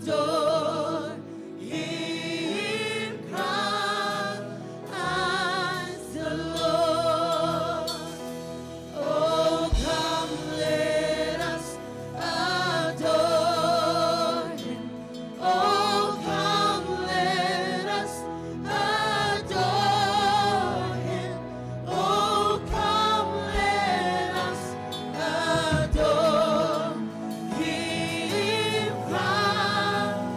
Adore Him, Christ the Lord. Oh, come, let us adore Him. Oh, come, let us adore Him. Oh, come, let us adore Him, Christ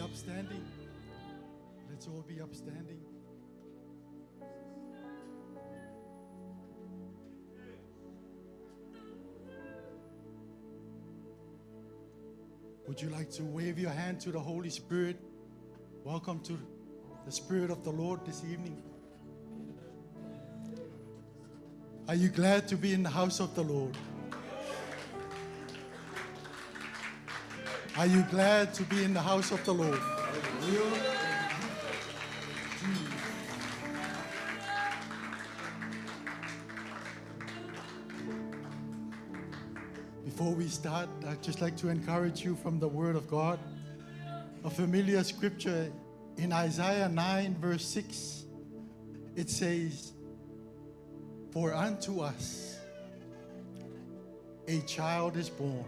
upstanding. Let's all be upstanding. Would you like to wave your hand to the Holy Spirit? Welcome to the Spirit of the Lord this evening. Are you glad to be in the house of the Lord? Are you glad to be in the house of the Lord? Before we start, I'd just like to encourage you from the Word of God. A familiar scripture in Isaiah 9, verse 6, it says, "For unto us a child is born,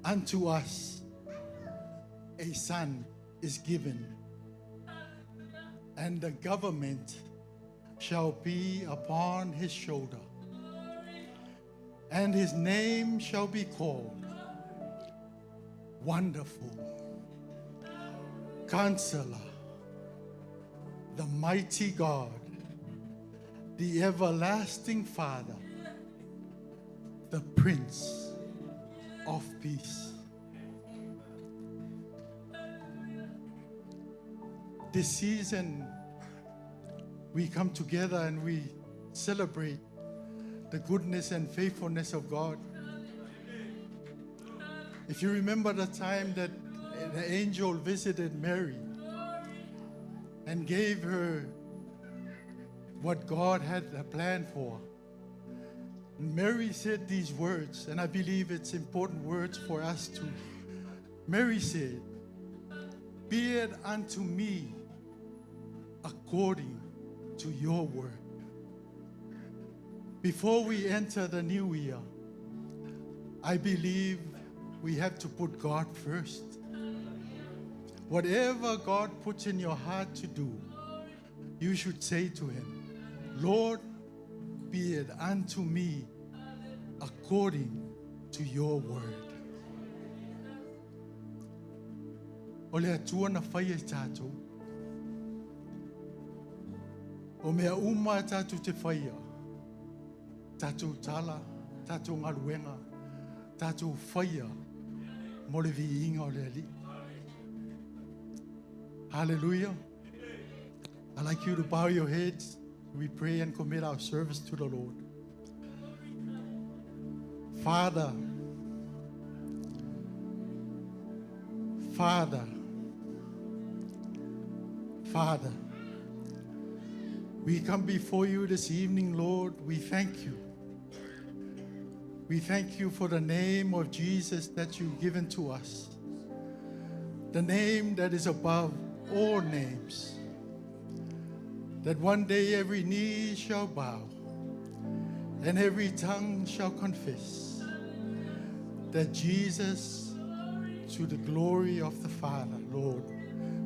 unto us a son is given, and the government shall be upon his shoulder, and his name shall be called Wonderful, Counselor, the Mighty God, the Everlasting Father, the Prince of Peace." This season, we come together and we celebrate the goodness and faithfulness of God. If you remember the time that the angel visited Mary and gave her what God had a plan for, Mary said these words, and I believe it's important words for us too. Mary said, "Be it unto me according to your word." Before we enter the new year, I believe we have to put God first. Whatever God puts in your heart to do, you should say to him, "Lord, be it unto me according to your word." O le Atua na whaia i tātou. O mea uma tātou te whaia. Tātou tala, tātou ngaluenga, tātou whaia mo le viinga o le Alii. Hallelujah. I'd like you to bow your heads. We pray and commit our service to the Lord. Father, Father, Father, we come before you this evening, Lord. We thank you. We thank you for the name of Jesus that you've given to us, the name that is above all names, that one day every knee shall bow and every tongue shall confess that Jesus, to the glory of the Father, Lord.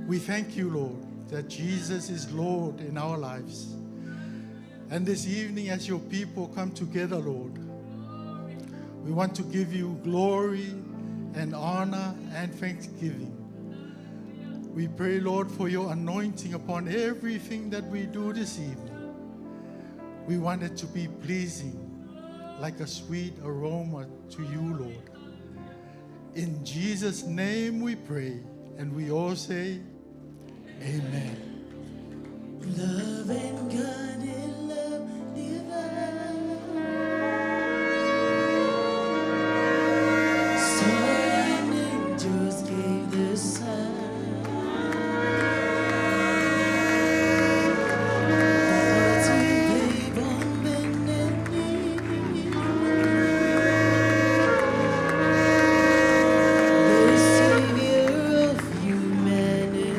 We thank you, Lord, that Jesus is Lord in our lives. And this evening, as your people come together, Lord, we want to give you glory and honor and thanksgiving. We pray, Lord, for your anointing upon everything that we do this evening. We want it to be pleasing, like a sweet aroma to you, Lord. In Jesus' name we pray, and we all say, Amen. Love incarnate, love divine. Soaring angels gave the sign. To babe on bended knee. The Savior of humanity.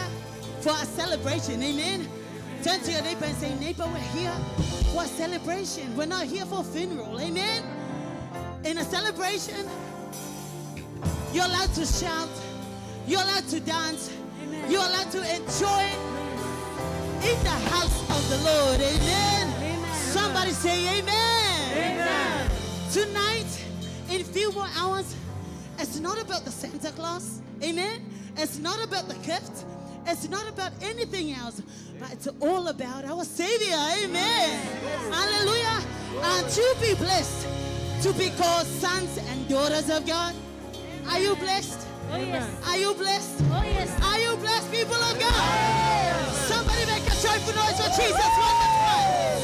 here for a celebration. Amen. Turn to your neighbor and say, neighbor, we're here for a celebration. We're not here for a funeral. Amen. In a celebration, you're allowed to shout. You're allowed to dance. Amen. You're allowed to enjoy in the house of the Lord. Amen. Amen. Somebody say amen. Amen. Tonight, in a few more hours, it's not about the Santa Claus. Amen. It's not about the gift. It's not about anything else, but it's all about our Savior. Amen. Hallelujah. Aren't you be blessed to be called sons and daughters of God? Are you blessed? Oh, yes. Are you blessed? Oh, yes. Are you blessed, people of God? Somebody make a joyful noise for Jesus one more time.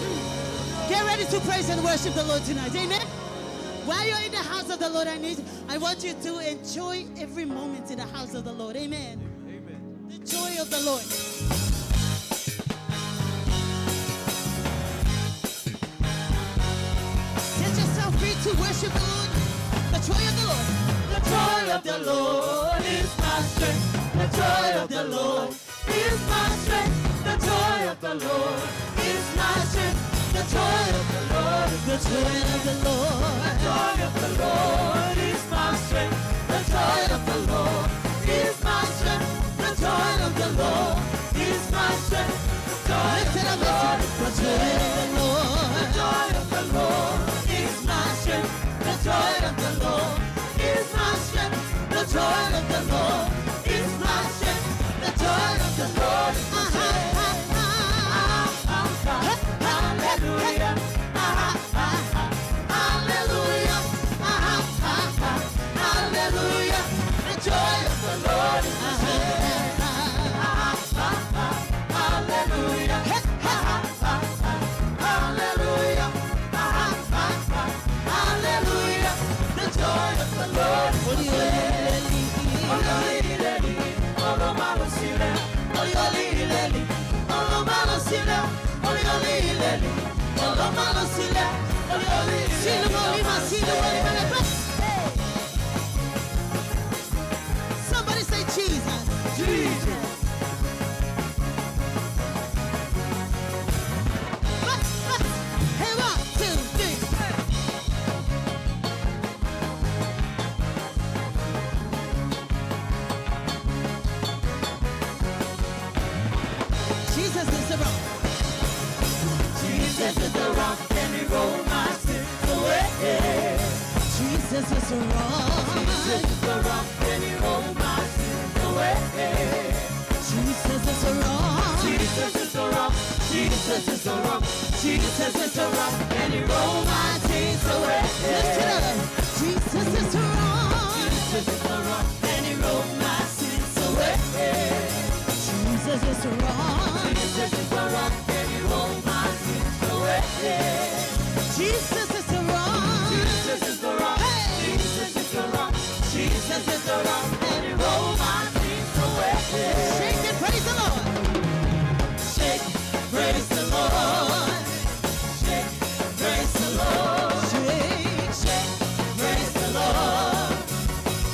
Get ready to praise and worship the Lord tonight. Amen. While you're in the house of the Lord, I want you to enjoy every moment in the house of the Lord. Amen. Amen. The joy of the Lord. Set yourself free to worship the Lord. The joy of the Lord. The joy of the Lord is my strength. The joy of the Lord is my strength. The joy of the Lord is my strength. The joy of the Lord, The joy of the Lord. the joy of the Lord is my strength. The joy of the Lord is my strength. The joy of the Lord is my strength. The joy of Lift it the up, Lord, listen. The joy of the Lord. the joy of the Lord is my strength. The joy of the Lord is my strength. The joy of the Lord is my strength. The joy of the Lord is my strength. Hallelujah. Hallelujah. Hallelujah. The joy of the Lord is my strength. Hallelujah. Hallelujah. Hallelujah. The joy of the Lord is my strength. Ololileli, olomalosile, ololileli, olomalosile, ololileli, olomalosile, ololileli. Somebody say Jesus. Jesus. Hey, 1, 2, 3. Jesus is the rock. Jesus is the rock and he rolled my sins away. Jesus is the rock. Jesus is the rock and he rolled my sins away. Jesus is the rock. Jesus is the rock. Jesus is the rock. Jesus is the rock and he rolled my sins away. Lift it up. Jesus is the rock. Jesus is the rock and he rolled my sins away. Jesus is the rock. Jesus is the rock and he rolled my sins away. Jesus is the rock. Jesus is the rock. Hey. Jesus is the rock. Jesus is the rock and he rolled my sins away. Shake and praise the Lord. Shake, praise the Lord. Shake, praise the Lord. Shake. Shake, praise the Lord.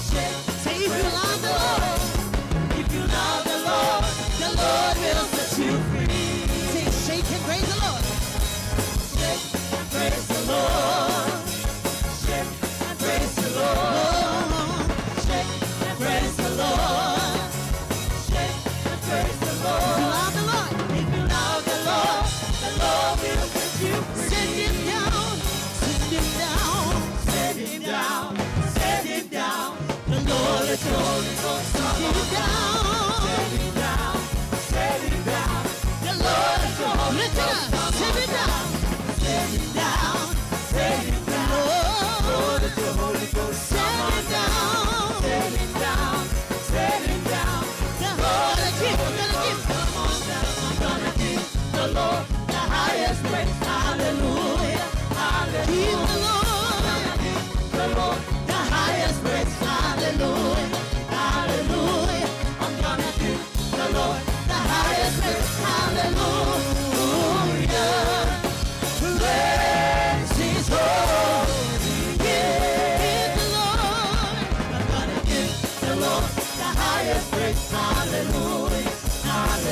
Shake, Say if you love the Lord, if you love the Lord will set you free. Say shake and praise the Lord. Shake, praise the Lord. Shake, praise the Lord. Oh, Shake, praise the Lord. Shake, praise the if you Lord. love the Lord, If you love the Lord will set you free. send him down, send him down. Set him down, set him down. The Lord is Holy Ghost. Send him down. Set him down, set him down. The Lord is Holy Lift it up. Send him down. Set him down, set him down. Oh, Lord is the Holy Ghost. send him down. Set him down, set him down. The Lord, give, gonna give. Come on down, I'm gonna give the Lord the highest praise. Hallelujah, hallelujah. Give the Lord The Lord the highest praise. Hallelujah, hallelujah. I'm gonna give the Lord the highest praise. Hallelujah. Praise His holy name. Give the Lord. I'm gonna give the Lord the highest praise. Hallelujah.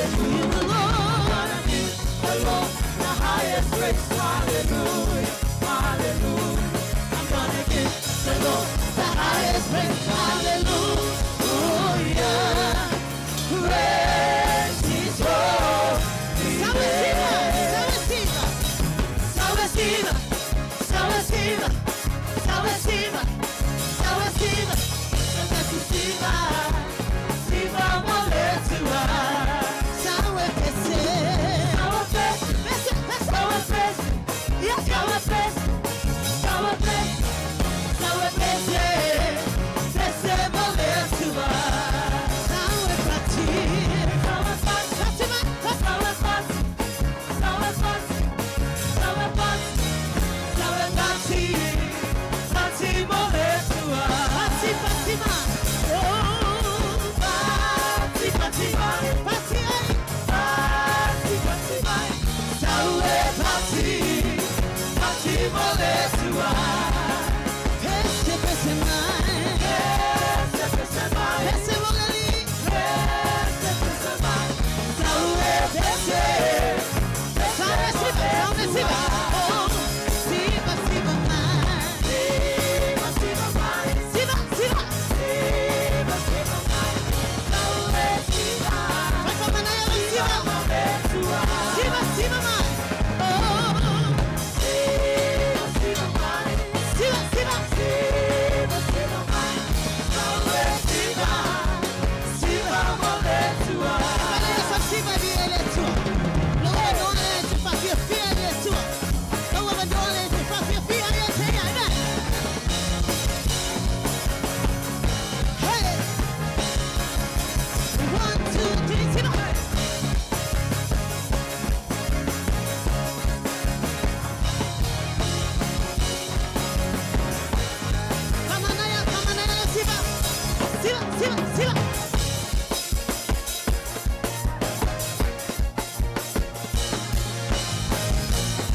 Hallelujah. The Lord. Gonna give the Lord the highest praise. Hallelujah. Hallelujah. I'm gonna give the Lord the highest praise. Hallelujah. Praise His holy Sawe siva, sawe siva. Sawe siva, sawe siva, sawe siva, sawe siva, siva, siva moletua. Sawe pese. Sawe pese, Pese, pese. sawe pese, Yes, sawe pese, sawe pese, sawe pese, pese moletua. Sawe pati. Sawe pese, Fatima, Fatima. sawe pese, sawe pese, sawe pese, sawe pati, pati moletua. Pati, Fatima. Oh, Pati, pati, Pati, ay. pati, pati, sawe pati, pati moletua. Pese, pese, mai. Pese, pese, mai. Pese, mogali. Pese, pese, mai. Sawe pese, Sawe siva, sawe siva. Oh, siva, siva, mai. siva, siva, mai. Siva, siva. Siva, siva, mai. Sawe siva, Fatima, manaya, siva. moletua. Siva, siva, mai. Oh, Siva, siva, mai. siva, siva. Siva, siva, mai. Sawe siva, siva, moletua. Manaya, sa siva, di ele tua. Lowa dole, te fa fia fia ele tua. Lowa dole, te fa fia fia ele tua. Amen. Hey. 1, 2, 3, siva. Kamanaya, kamanaya, siva. Siva, siva, siva.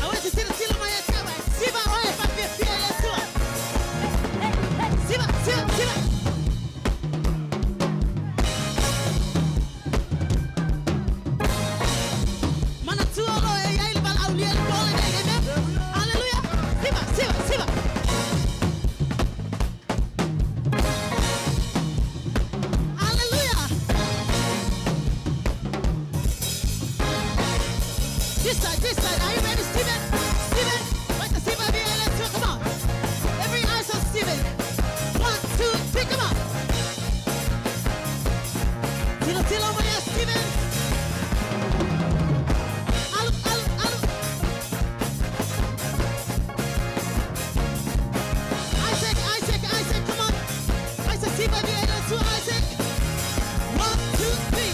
Awezi sila sila maya chaba. Siva oye papia pia Yeshua. Siva, siva, siva. Mana tuolo e yail bal auliel pole de amen. Hallelujah. Siva, siva, siva. Hallelujah. This side, this side. Are you ready, Stephen? Stephen, where's the Stephen? Be let's go. Come on. Every eyes on Stephen. 1, 2, 3, come on. Tilo, tilo, Maya, Stephen. Alu, alu, alu. Isaac, Isaac, Isaac, come on. Isaac, Stephen, be let's go, Isaac. 1, 2, 3.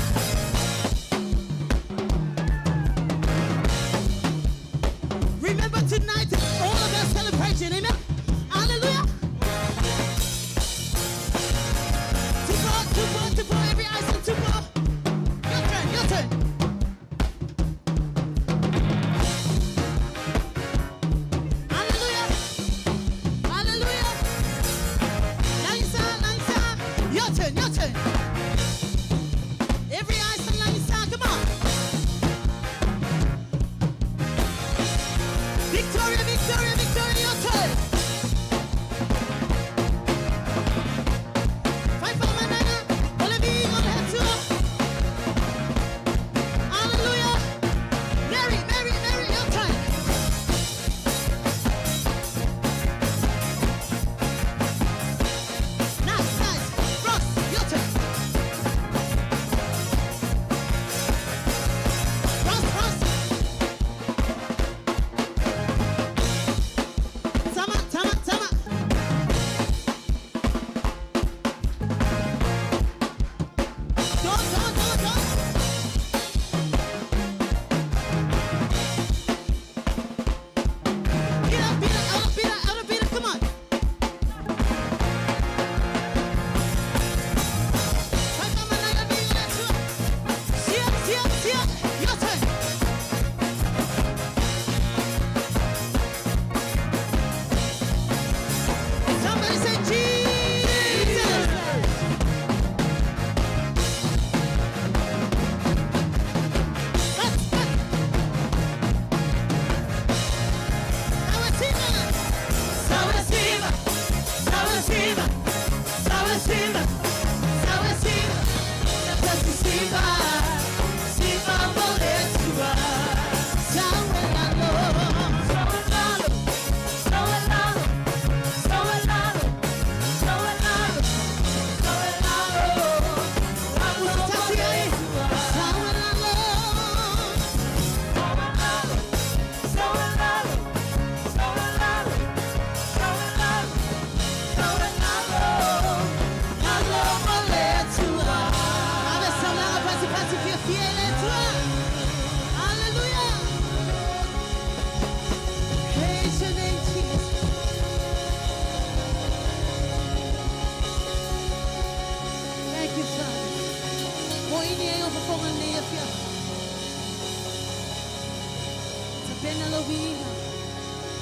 Tapena lou viiga,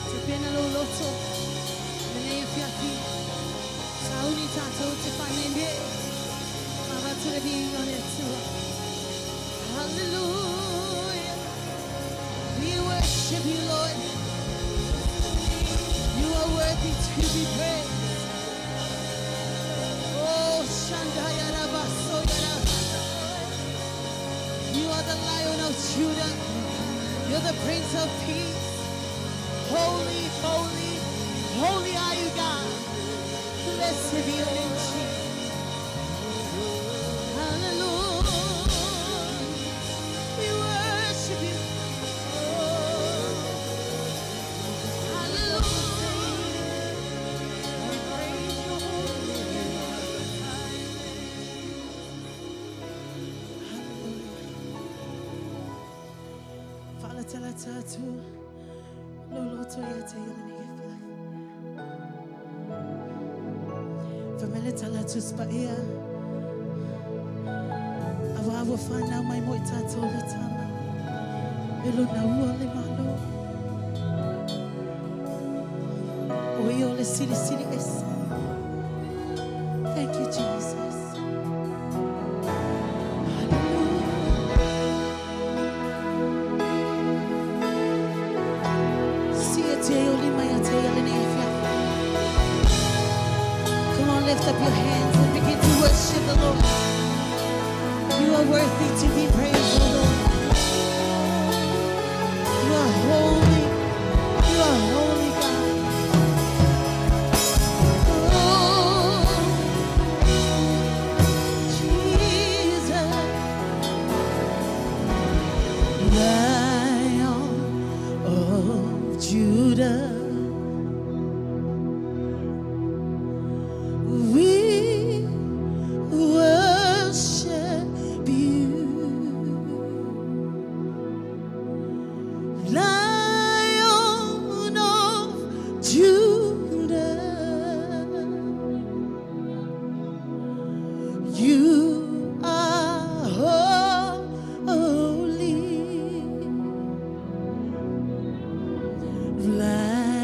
tapena lou loto i lenei afiafi. Sauni tatou te faaneenee ma avatu le viiga o le Atua. Hallelujah. We worship you, Lord. You are worthy to be praised. Oh, Shandaya Rabasoyara. You are the Lion of Judah. You're the Prince of Peace. Holy, holy, holy are you, God. Blessed be your name, Jesus. Hallelujah. We worship you. Oh, hallelujah. We praise your holy name. Hallelujah. Faalatala atu lou loto ia te ia lenei afiafi. Fai mai le tala Tusi Paia. Auā ua whānau mai mo i tātou le tama. E lona ua le Malo. O ia o le Silisili Ese. Thank you, Jesus. Hallelujah. Siitia ou lima ia te ia lenei afiafi. Come on, lift up your hands and begin to worship the Lord. You are worthy to be praised, O Lord. You are holy. You are holy, God. Oh, Jesus, Lion of Judah. We worship you. Lion of Judah. You are holy. Lion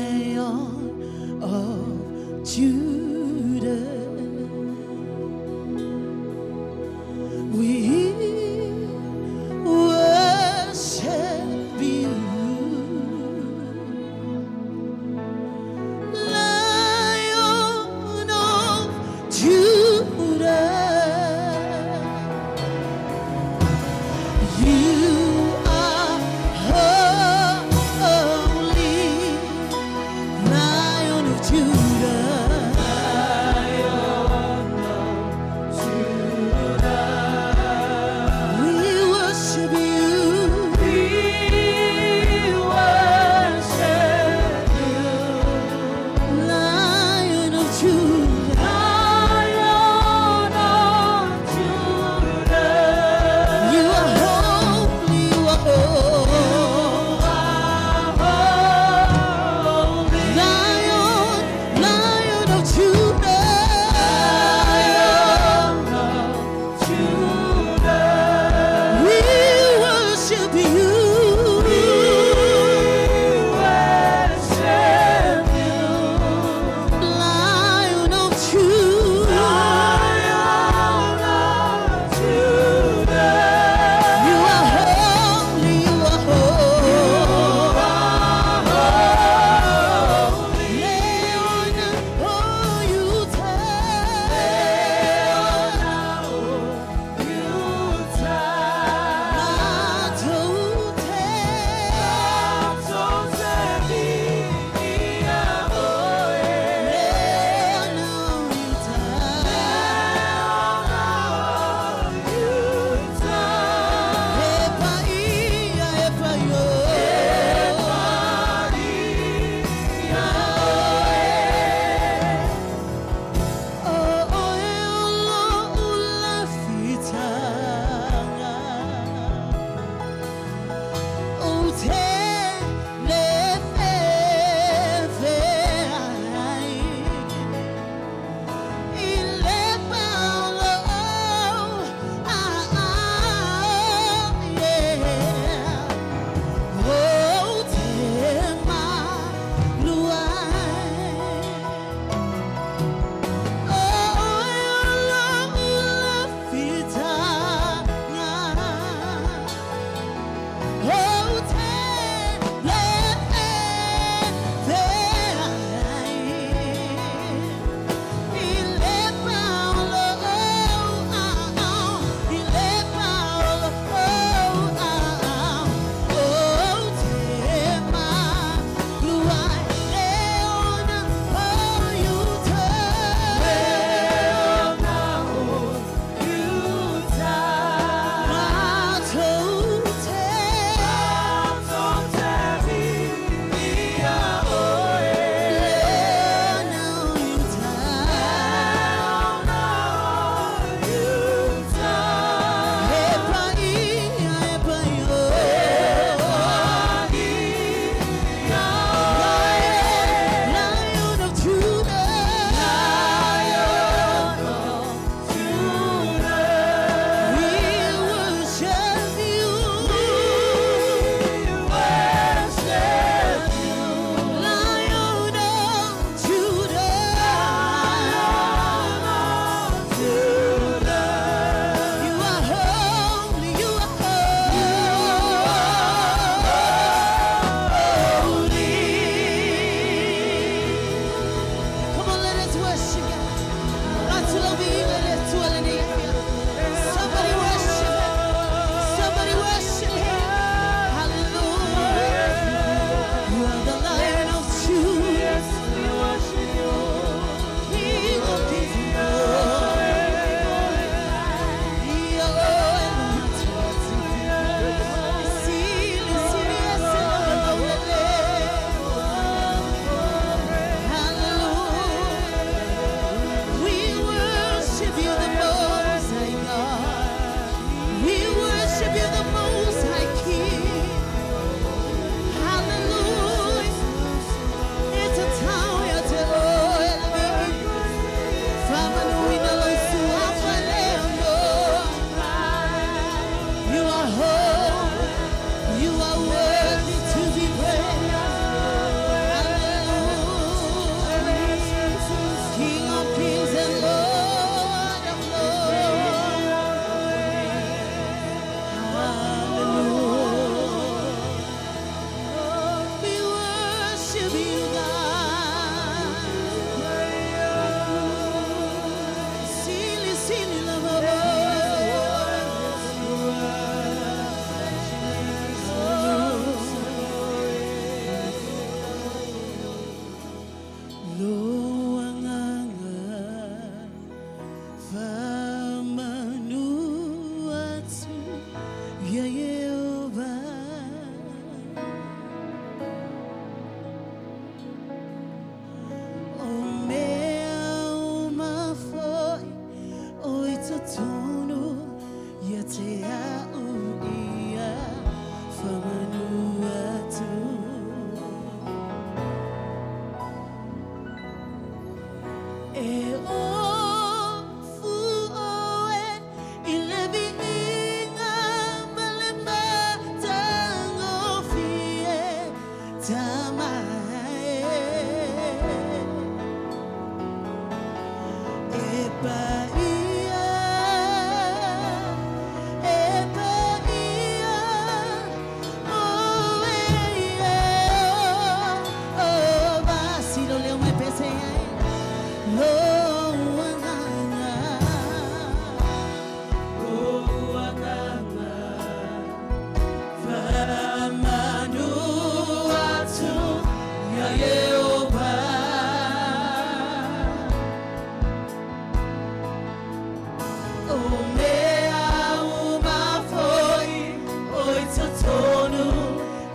totonu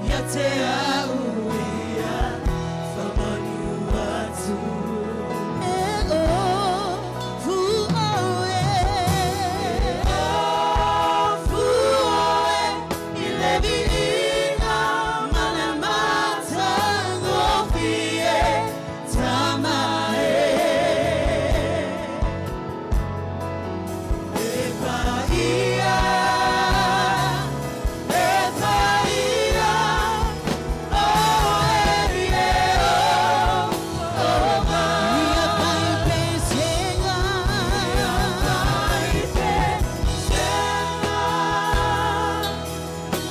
ia te au ia whamanu atu. E o fuoe, e o fuoe, i le viiga ma le matagofie tama e. E paia, e paia, oh e e oh, oh Ia pai pesega. Ia pai pesega,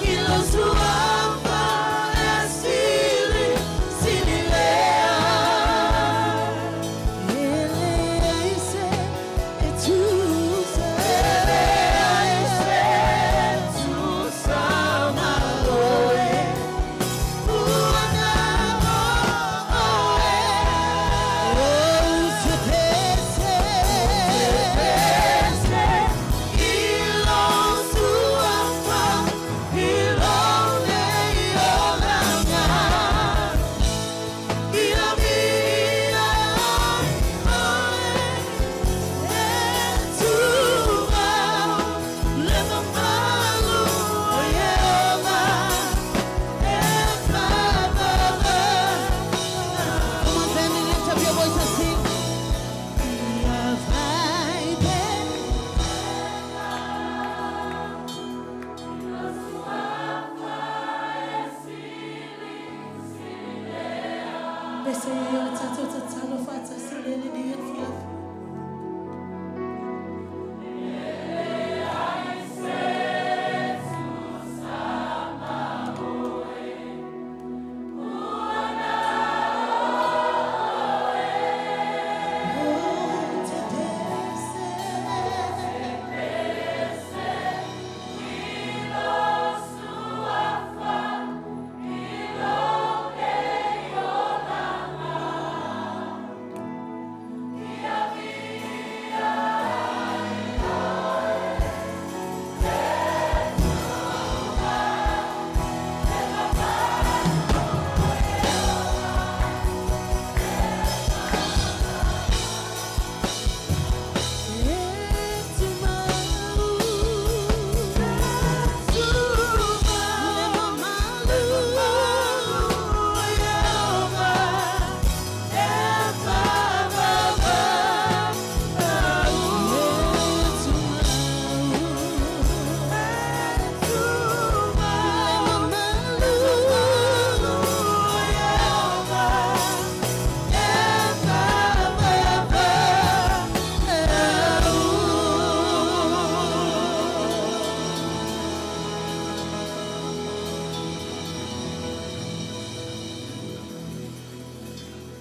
i lou suafa e sili, sili lea. E leai se e tusa. E leai se tusa ma oe, ua na o oe. O te pese. Pese i lou suafa i lou nei olaga. Ia viia ai oe, e Atua, le mamalu o Ieova, e faavavau. Come on, family, lift up your voice and sing. Ia vai pe. Pese ia o tatou tatalo faatasi le lenei afiafi. O te pese.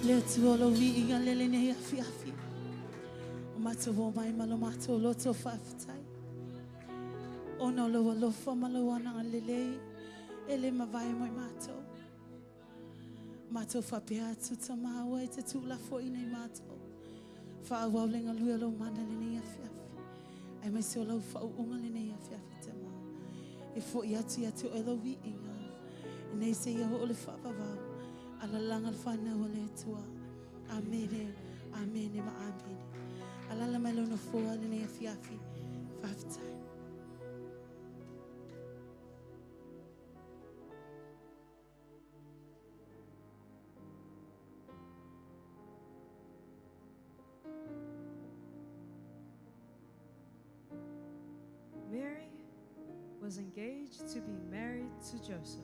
Le Atua o lou viiga lea lenei afiafi. O matou o mai ma lo matou loto faafetai. Ona o lou alofa ma lou agalelei e le mavae mo i matou. Matou faapea atu Tama aua e te tuulafoaiina i matou. Faaauau le galue o lou mana lenei afiafi. Aemaise o lau faauuga lenei afiafi Tama. E foi atu ia te oe lou viiga. Nei seia oo le faavavau. Alalaga le fanau a le Atua. Amene, amene ma amene. Alala mai lou nofoa lenei afiafi. Faafetai. Mary was engaged to be married to Joseph.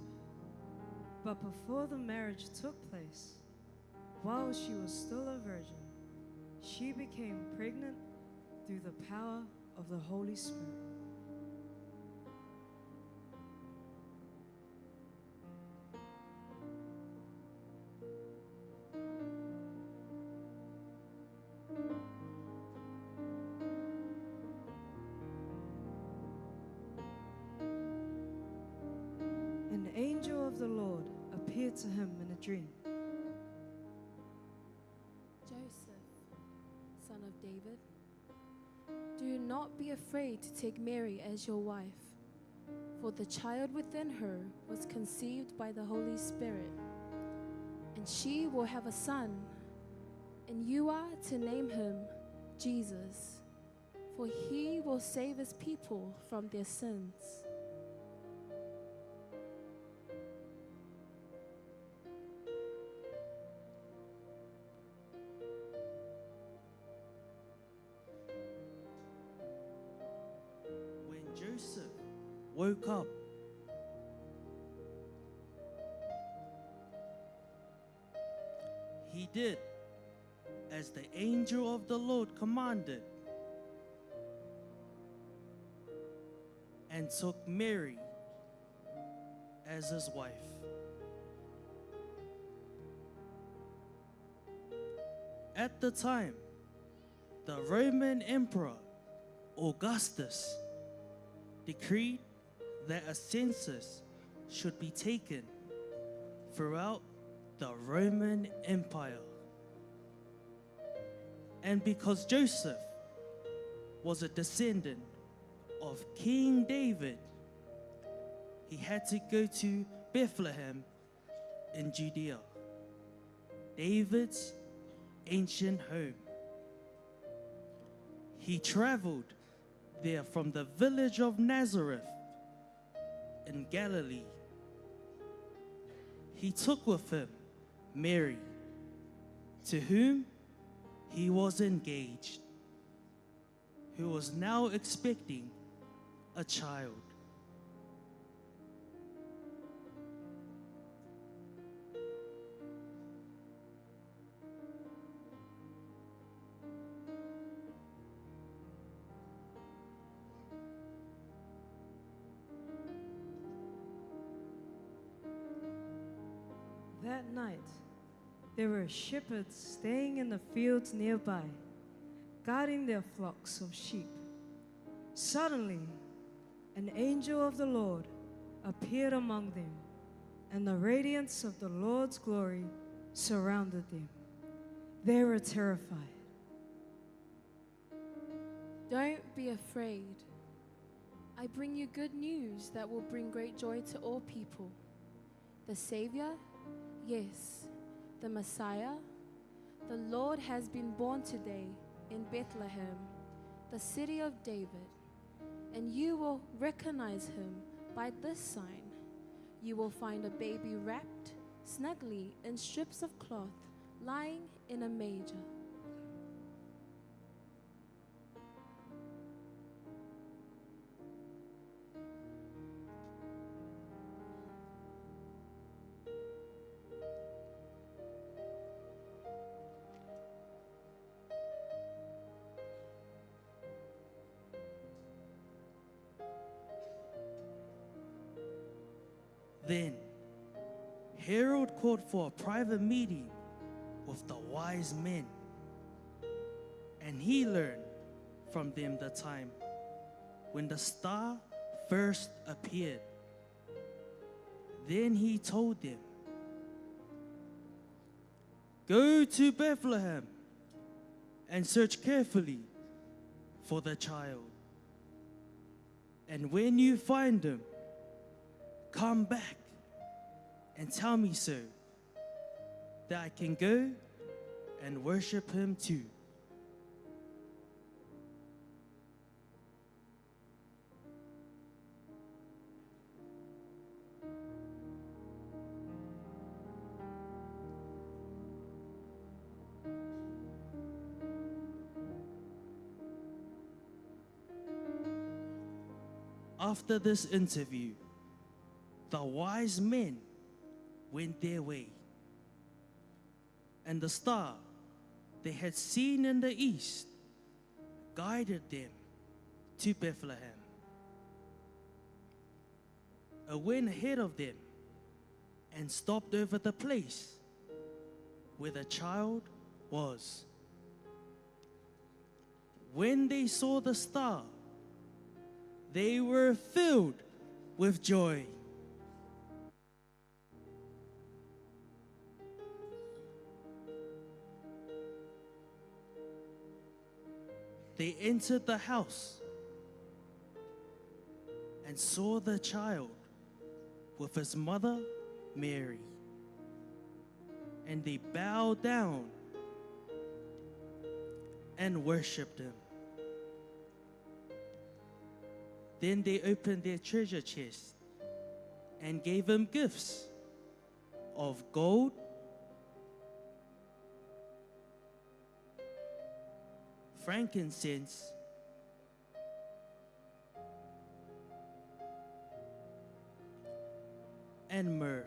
But before the marriage took place, while she was still a virgin, she became pregnant through the power of the Holy Spirit. An angel of the Lord appeared to him in a dream. Joseph, son of David, do not be afraid to take Mary as your wife, For the child within her was conceived by the Holy Spirit. And she will have a son, and you are to name him Jesus, for he will save his people from their sins. When Joseph woke up, he did as the angel of the Lord commanded and took Mary as his wife. At the time, the Roman Emperor Augustus decreed that a census should be taken throughout the Roman Empire. And because Joseph was a descendant of King David, he had to go to Bethlehem in Judea, David's ancient home. He traveled there from the village of Nazareth in Galilee. He took with him Mary, to whom he was engaged, who was now expecting a child. That night, there were shepherds staying in the fields nearby, guarding their flocks of sheep. Suddenly, an angel of the Lord appeared among them, and the radiance of the Lord's glory surrounded them. They were terrified. Don't be afraid. I bring you good news that will bring great joy to all people. The Savior, yes, the Messiah, the Lord has been born today in Bethlehem, the city of David. And you will recognize him by this sign. You will find a baby wrapped snugly in strips of cloth, lying in a manger. Then Herod called for a private meeting with the wise men, and he learned from them the time when the star first appeared. Then he told them, Go to Bethlehem and search carefully for the child. And when you find him, come back and tell me so, that I can go and worship him too. After this interview, the wise men went their way, and the star they had seen in the east guided them to Bethlehem. It went ahead of them and stopped over the place where the child was. When they saw the star, they were filled with joy. They entered the house and and saw the child with his mother Mary. And they bowed down and worshipped him. Then they opened their treasure chest and gave him gifts of gold, frankincense, and myrrh.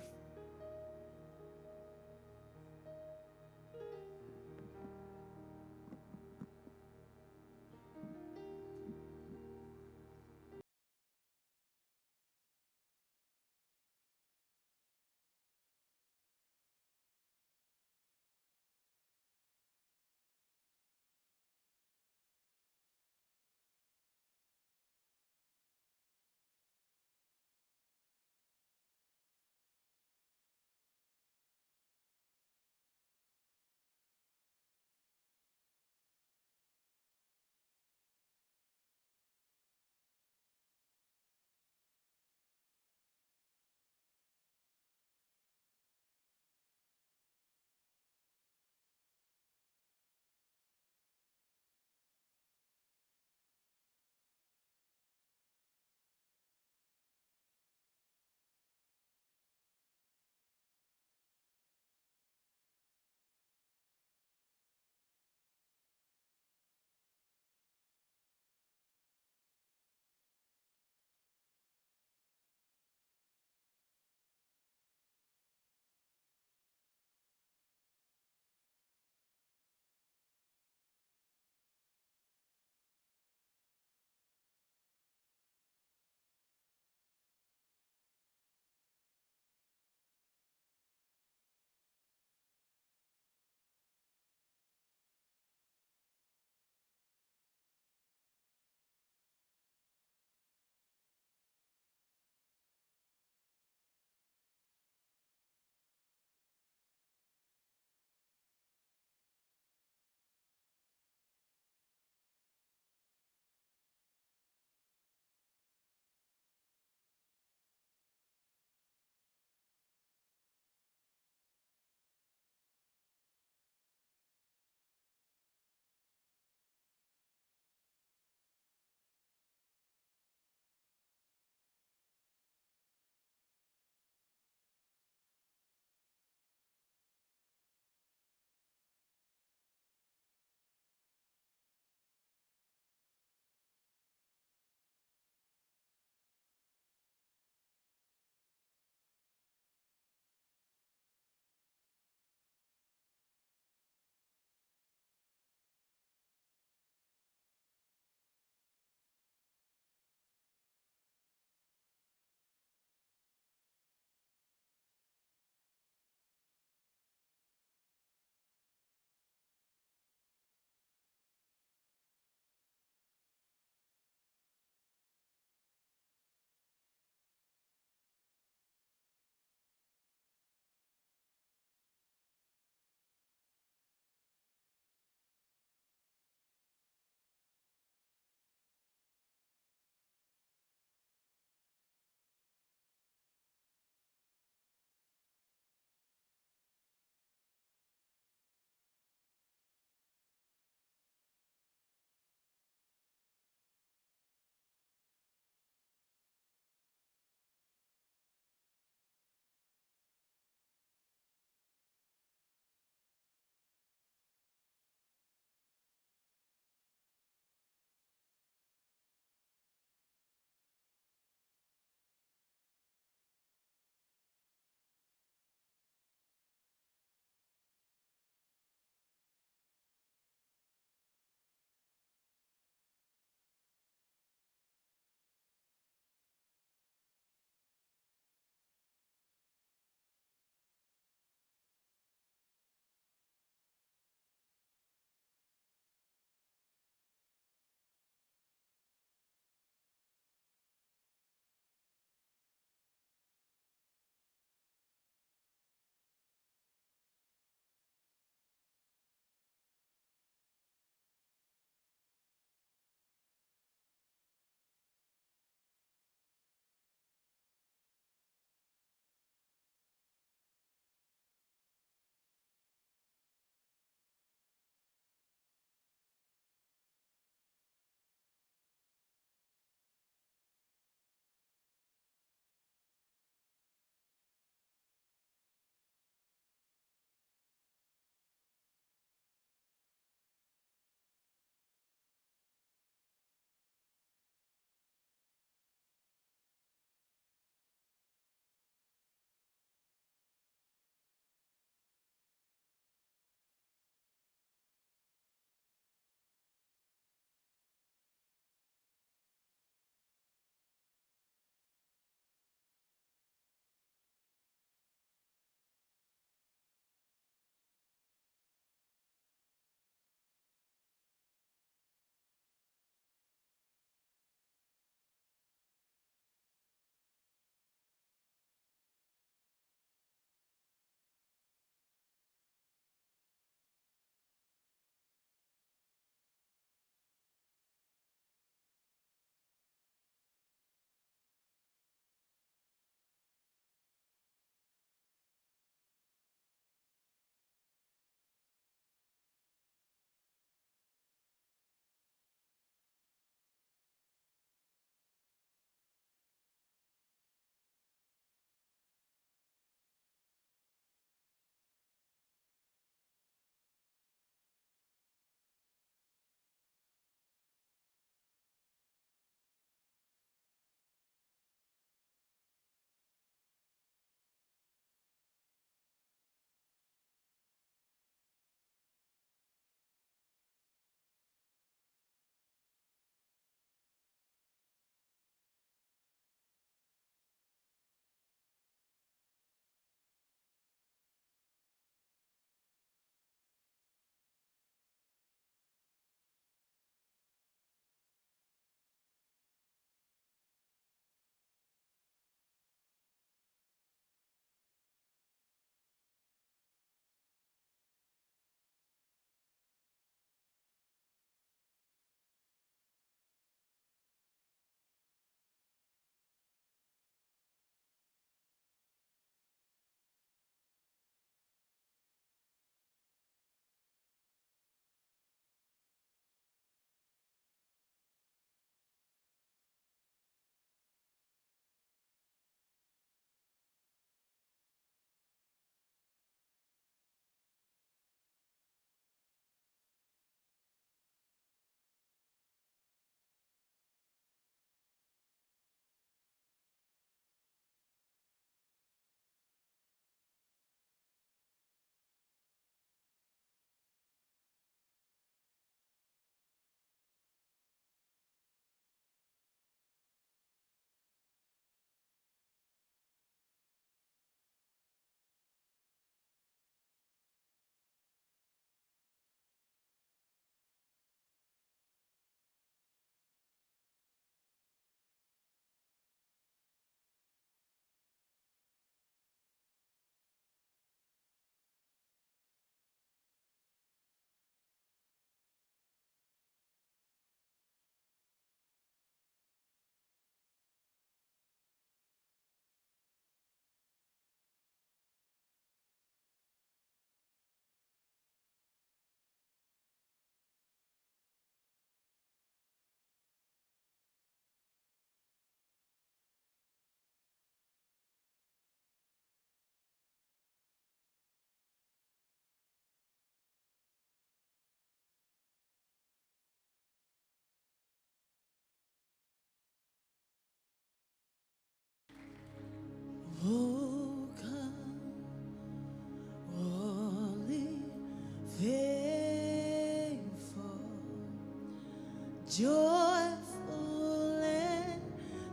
Joyful and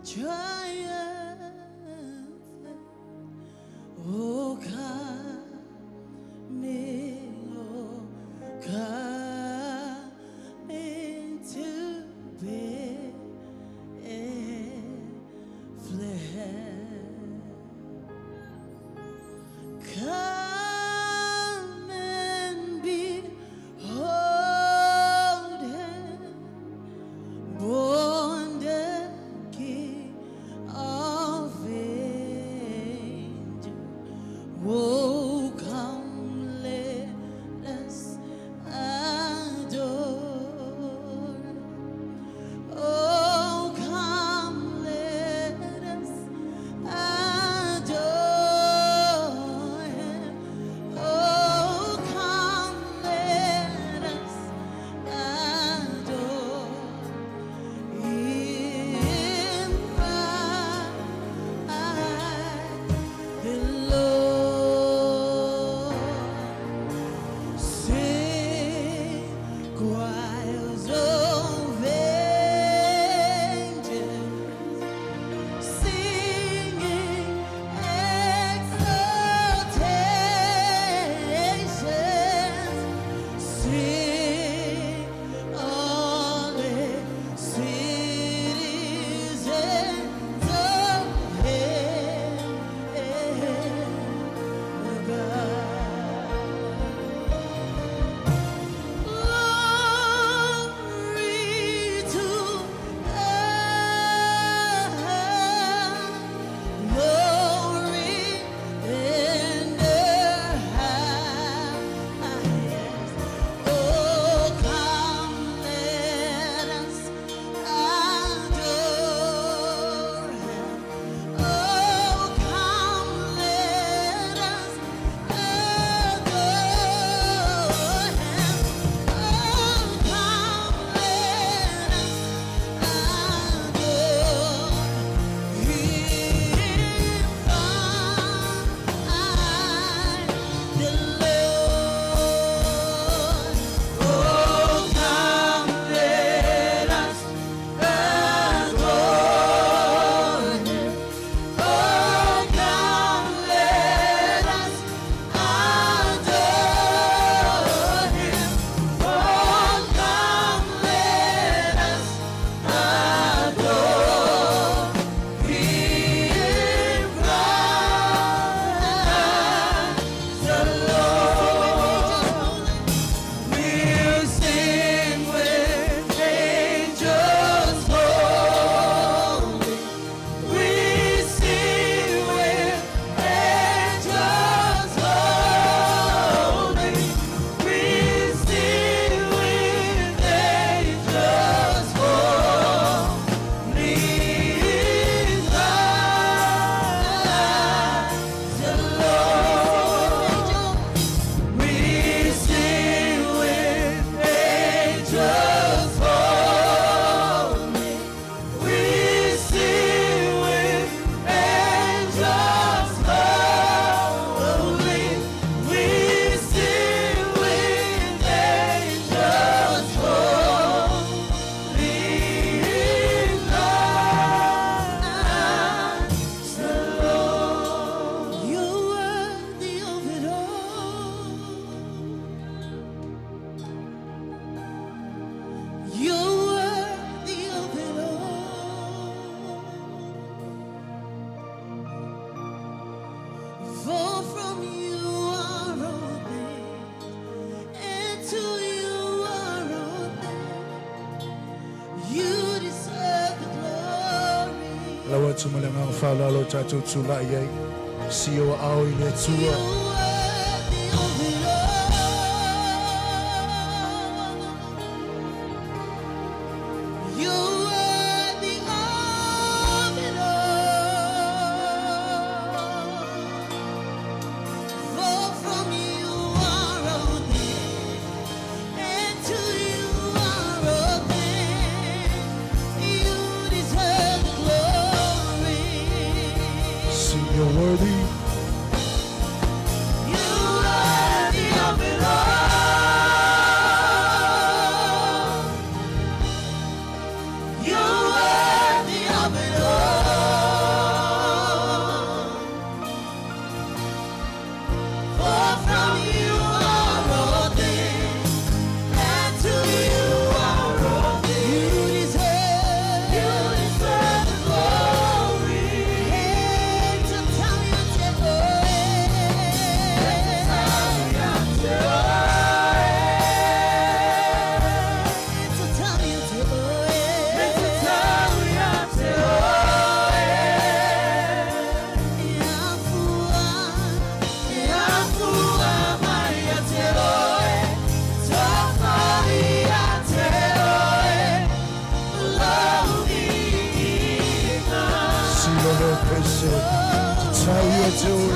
triumphant. Oh, coming, oh, coming to Bethlehem. Come and behold him, born the King of angels. Oh, come, let us adore. Oh, come, let us adore him. Oh, come, let us adore him. The Lord. Sing choirs of angels, singing exaltations. Sing all the citizens of heaven above. Glory to God. Glory in the highest. Oh, come, let us adore him. Oh, come, let us adore him. Oh, come, let us adore him. The Lord. Oh, come, let us adore him. Oh, come, let us adore him. Oh, come, let us adore him. Christ the Lord. We'll sing with angels holy. We sing with angels holy. We sing with angels holy. Christ the Lord. We sing with angels holy. We sing with angels holy. We sing with angels holy. Christ the Lord. You're worthy of it all. You're worthy of it all. For from you are all things, and to you are all things. You deserve the glory. Lau atu ma le agaga faaaloalo o tatou tula'i ai si o aao i le Atua. You're worthy of it all. You're worthy of it all. For from you are all things, and to you are all things. You deserve the glory. Sing, you're worthy. You're worthy of it all. Tau ia te oe.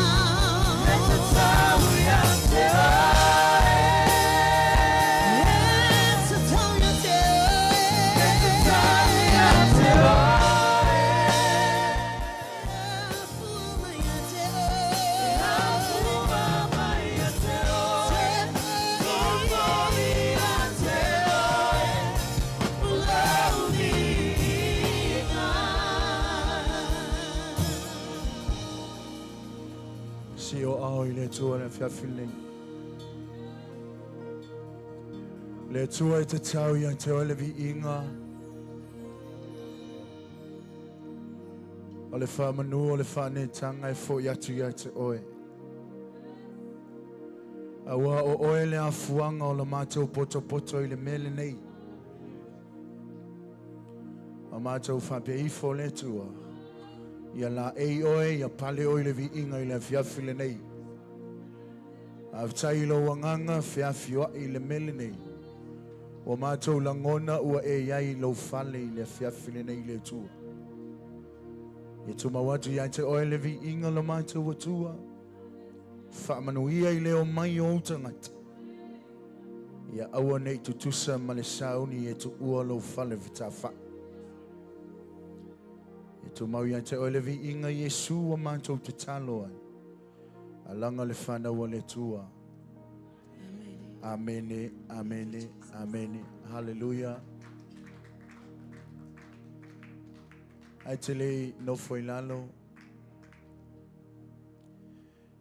Si o ao i le Atua le afiafi lenei. Le Atua e tatau ia te oe le viiga o le faamanu o le faaneetaga e fo'i atu ia te oe. Auā o oe le afuaga o la matou potopoto i le mea lenei. Ma matou faapea ifo le Atua, ia laei oe, ia pale oe i le viiga i le afiafi lenei. Faafetai i lou agaga feafioai i le mea lenei. Ua matou lagona ua e i ai i lou fale i le afiafi lenei i le Atua. Ia tumau atu ia te oe le viiga lo matou Atua. Faamanuia i le omai o ou tagata. Ia aua ne i tutusa ma le sauni e tuua lou fale fetafai. Ia tumau ia te oe le viiga Iesu ua matou tatalo ai. Alaga le fanau a le Atua. Amene, amene, amene. Haleluia. Ae te le i nofo i lalo.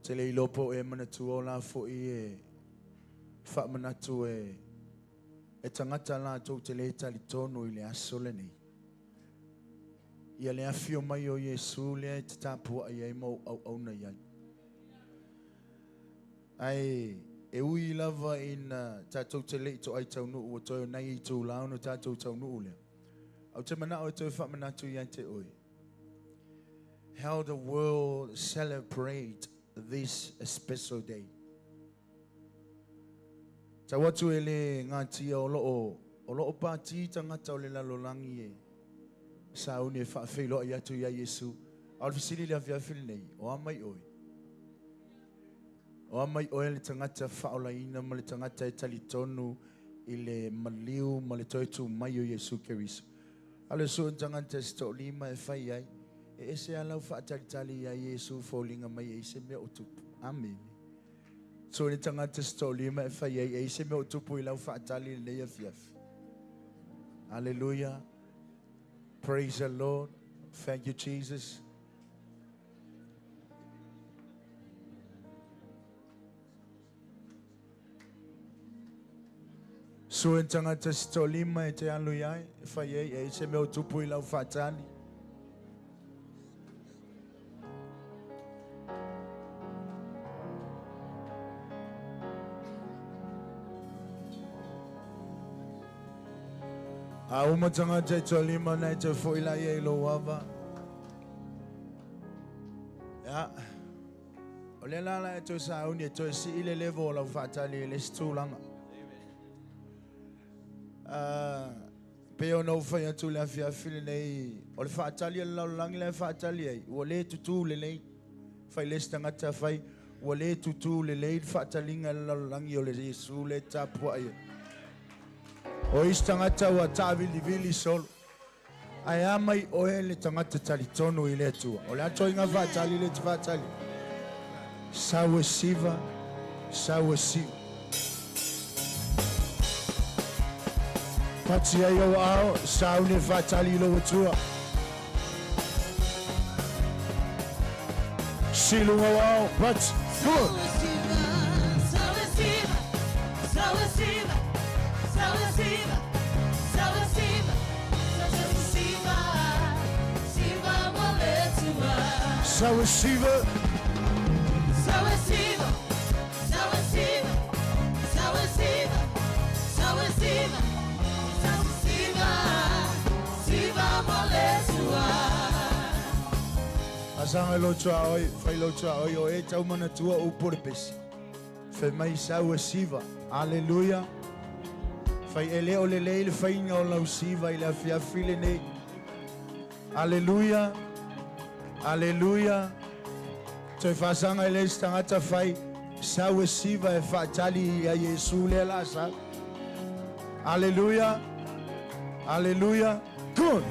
Te le iloa po o e manatua o la foi e faamanatu e e tagata latou te le talitonu i le aso lenei. Ia le afio mai o Iesu lea e te tapuai ai ma ou auauna i ai. Ae e ui lava ina tatou te le i toai taunuu ua toe o nai itula ona tatou taunuu lea. Ou te manao e toe faamanatu ia te oe. How the world celebrate this special day. Tau atu e le gatia o loo o loo pati tagata o le lalolagi e sauni e faafeiloai atu ia Iesu. A o le fesili i le afiafi lenei, o a mai oe? O a mai oe le tagata faaolaina ma le tagata e talitonu i le maliu ma le toe tu mai o Iesu Keriso? A o le sue tagata e se toalima e fai ai, e ese lava lau faatalitali ia Iesu foliga mai e i se mea o tupu. Amene. Sue le tagata se toalima e fai ai, e i se mea o tupu i lau faatali i lenei afiafi. Hallelujah. Praise the Lord. Thank you, Jesus. Sue tagata se toalima e te alu i ai, e fai ai, e i se mea o tupu i lau faatali. A uma tagata e toalima na e toe fo'i laia i lou ava. Ia. O lea la la e toe sauni e toe sii le level o lau faatali i le isi tulaga. Uh, pei ona ou fai atu i le afiafi lenei, o le faatali a le lalolagi la e faatali ai, ua le tutū lelei. Fai le isi tagata fai, ua le tutū lelei le faataliga a le lalolagi o le Iesu lea e tapuai ai. O isi tagata ua taavilivili solo. Ae a mai oe le tagata talitonu i le Atua? O le a toiga faatali lea e te faatali ai? Sau e siva, sau e siva. Pati ai ou aao, sauni e faatali i lou Atua. Siluga ou aao, pati. Come on. Sau e siva. Asaga lou tuaoi, fai lou tuaoi o e tau manatua upu o le pesi. Fai mai sau e siva. Aleluia. Fai e le o lelei le faiga o lau siva i le afiafi lenei. Aleluia. Aleluia. Toe faasaga i le isi tagata fai sau e siva e faatali ia Iesu lea la sa. Hallelujah. Hallelujah. Good.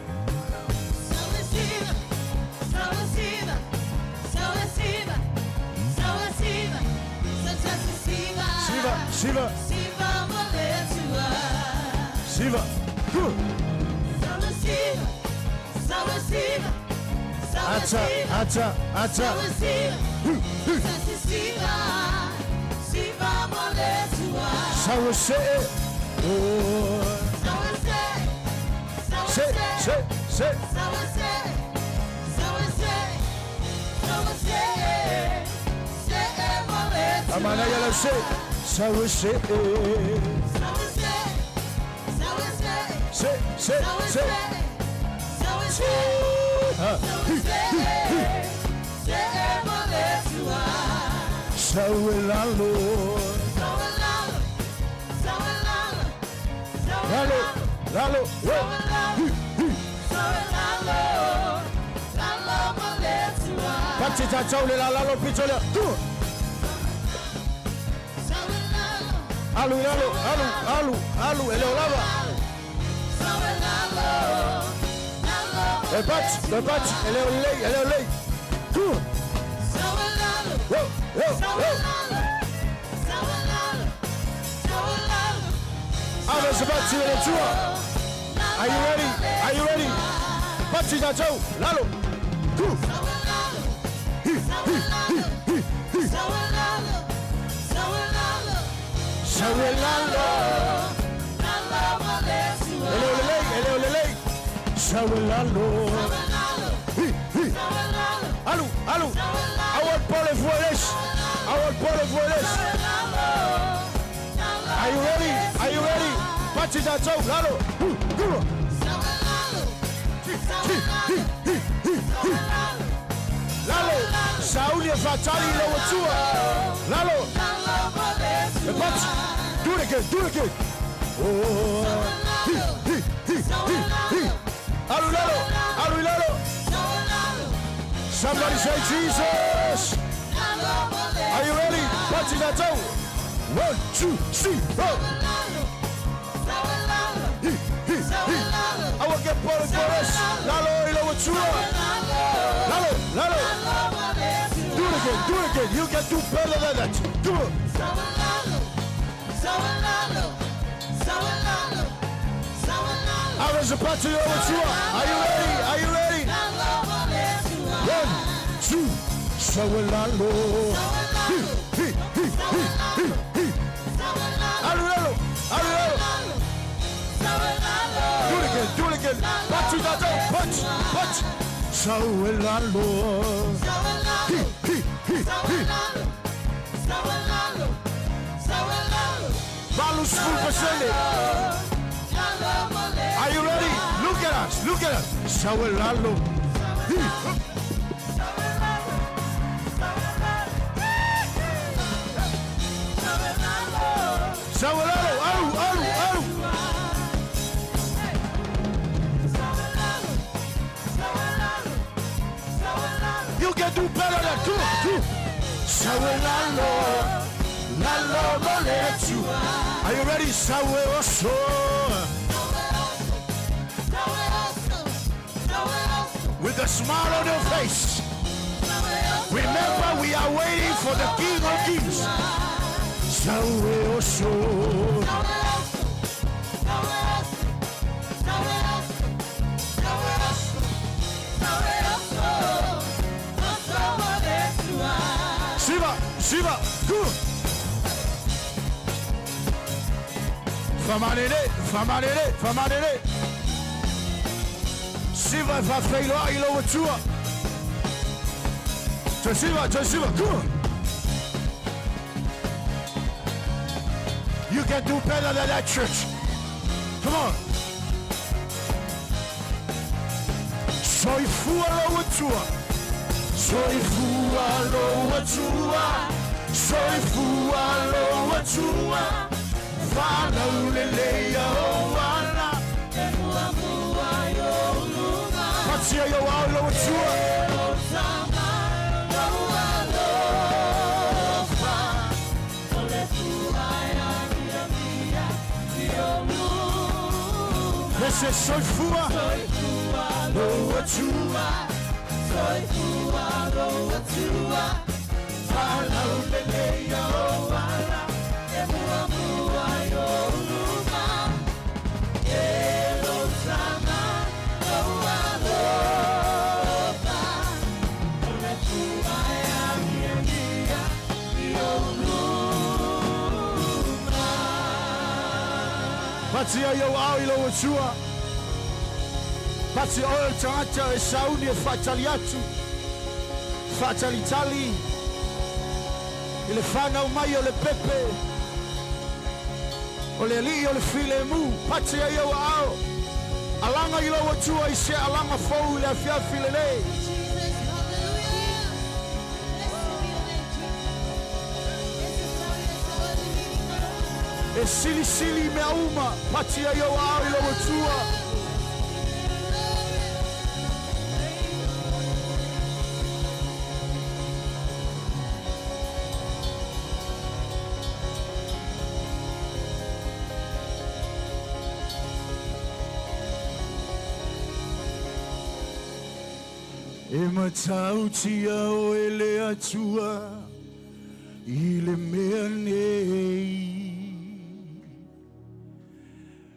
Siva, Siva. Siva. Good. Ata, ata, ata. Sawa se. Oh. Se, se, se. Amana yala se. Sawa se. Se, se, se. Sawa lalo. Lalo, lalo. Pati tatau le la lalo pito le. Alu lalo, alu, alu, alu, ele olava. Le bat, ele olei, ele olei. Yo, yo, yo. Ave se bati le tua. Are you ready? Are you ready? Pati tatau, lalo. Go. Sawelalo. Ele olelei, ele olelei. Sawelalo. Alu, alu. I want Paul Voiles. I want Paul Voiles. Are you ready? Are you ready? Pati tatau, lalo. Go. Lalo. Sauli e fatali lo tua. Lalo. But do it again, do it again. Oh, he, he, he, he, he. Alu lalo, alu lalo. Somebody say Jesus. Are you ready? Pati tatau. 1, 2, 3, 4. He, he, he. I will get Paul Boris. Lalo ilo tua. Lalo, lalo. Do it again, do it again. You can do better than that. Do it. I was about to Are you ready? Are you ready? 1, 2, Sawelalo. He, he, he, he, he, he. Alu, lalo, alu, lalo. Do it again, do it again. Punch, punch, punch. Sawelalo. He, he, he, he. Valus full percent. Are you ready? Look at us. Look at us. Sawelalo. Sawelalo. Alu, alu, alu. You can do better than two, two. Sawelalo. Lalo moletu. Are you ready? Sawe oso. With a smile on your face. Remember, we are waiting for the King of Kings. Sawe oso. Siva, Siva, good. Famanele, famanele, famanele. Siva fa feiloa i lo tua. Siva, Siva, good. You can do better than that, church. Come on. Soifua lo tua. Soifua lo tua. Soifua lo tua. Whānaulele ia o ana. Patia ia wao lo tua. Se soifua lo atua, soifua lo atua, whalau lele ia o ala, e mua mua i o luma, e lo sama lo alofa, o le tua e amiamia i o luma. Patia i au au i lo atua. Pati oe o le tagata e sauni e faatali atu, faatalitali i le fanau mai o le pepe, o le alii o le filemu. Pati ai ou aao, alaga i lou Atua i se alaga fou i le afiafi lenei. Jesus, hallelujah. Blessed be your name, Jesus. E silisili i mea uma, pati ai ou aao i lou Atua. E matautia oe le Atua i le mea nei.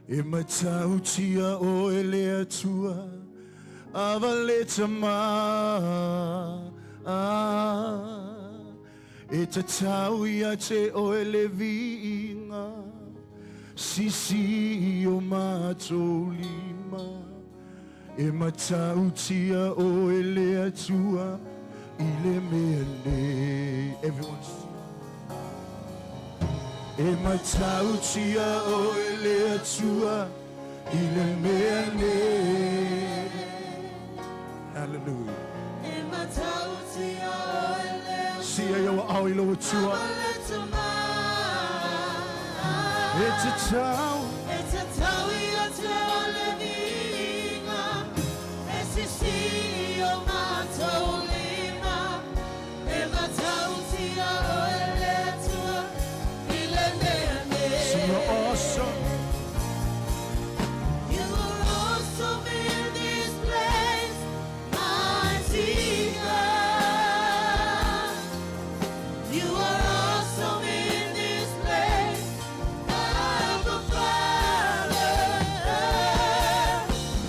E matautia oe le Atua ava le tama. E tatau ia te oe le viiga, sisi o matou lima. E matautia oe le Atua i le mea nei. Everyone. E matautia oe le Atua i le mea nei. Hallelujah. E matautia oe le Sia i au aao i lou Atua. le tama. E tatau. E tatau ia te o le viiga, e sisi o matou lima, e matautia oe le Atua i le mea nei. Sing you're awesome. You are awesome in this place, mighty God. You are awesome in this place, Abba Father.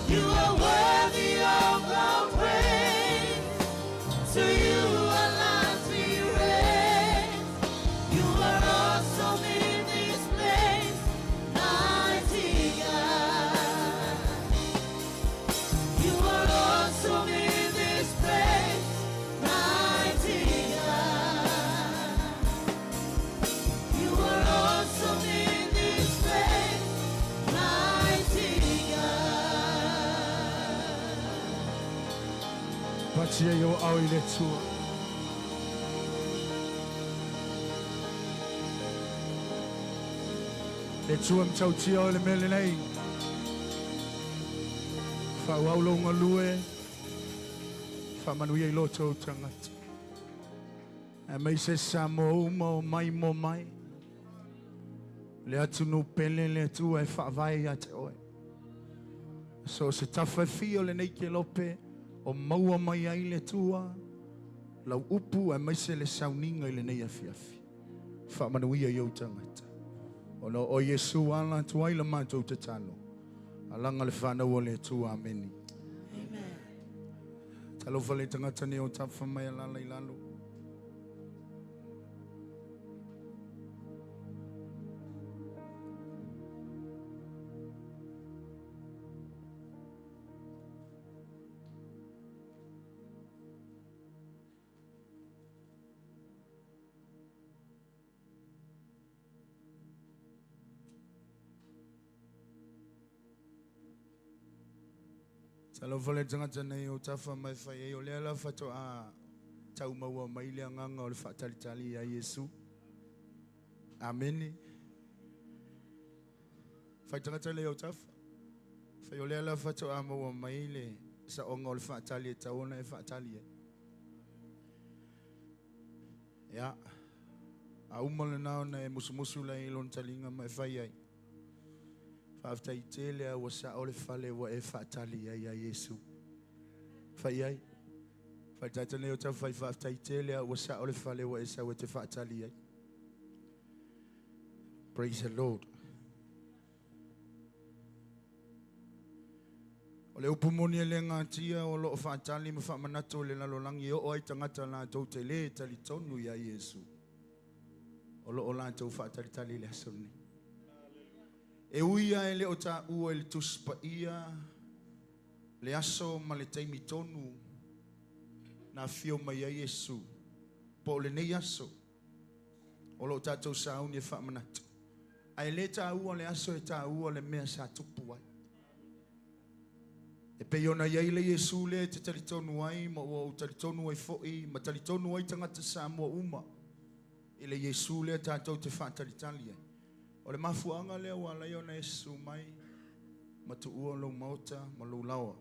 You are worthy of our praise. To you our lives we raise. You are awesome in this place, mighty God. You are awesome in this place, mighty God. You are awesome in this place, mighty God. Patia i au aao i le Atua. Le Atua matautia o le mea lenei. Faaauau lou galue. Faamanuia i lo tou tagata. Aemaise Samoa uma o mai mo mai. Le atunuu pele le Atua e faavae ia te oe. So se tafa e fia o lenei kelope o maua mai ai le Atua. Lau upu aemaise le sauniga i lenei afiafi. Faamanuia i ou tagata. Ona o Iesu ala atu ai la matou tatalo. Alaga le fanau o le Atua. Ameni. Amen. Talofa le tagata nei o tafa mai alala i lalo. Talofa le tagata nei o tafa mai fai ai o lea la faatoa taumaua mai le agaga o le faatalitali ia Iesu. Ameni. Fai tagata le o tafa. Fai o lea la faatoa maua mai le saoga o le faatali e tau ona e faatali ai. Ia. A uma lena ona e musumusu lai i lona taliga ma e fai ai. Faafetai tele a ua sa'o le fale ua e faatali ai iā Iesu. Fai i ai. Fai i le tagata nei o taumafai, faafetai tele a ua sa'o le fale ua e sau e te faatali ai. Praise the Lord. O le upu moni e le gatia o loo faatali ma faamanatu e le lalolagi e oo ai tagata latou te lē talitonu iā Iesu. O loo latou faatalitali i le aso lenei. E ui lava e le o taua i le Tusi Paia le aso ma le taimi tonu na afio mai ai Iesu, po o lenei aso o lo o tatou sauni e faamanatu. Ae le taua le aso, e taua le mea sa tupu ai. E pei ona i ai le Iesu lea e te talitonu ai ma ua ou talitonu ai foi ma talitonu ai tagata Samoa uma i le Iesu lea tatou te faatalitali ai. O le mafuaaga lea ua ala ai ona e susu mai ma tuua lou maota ma lou laoa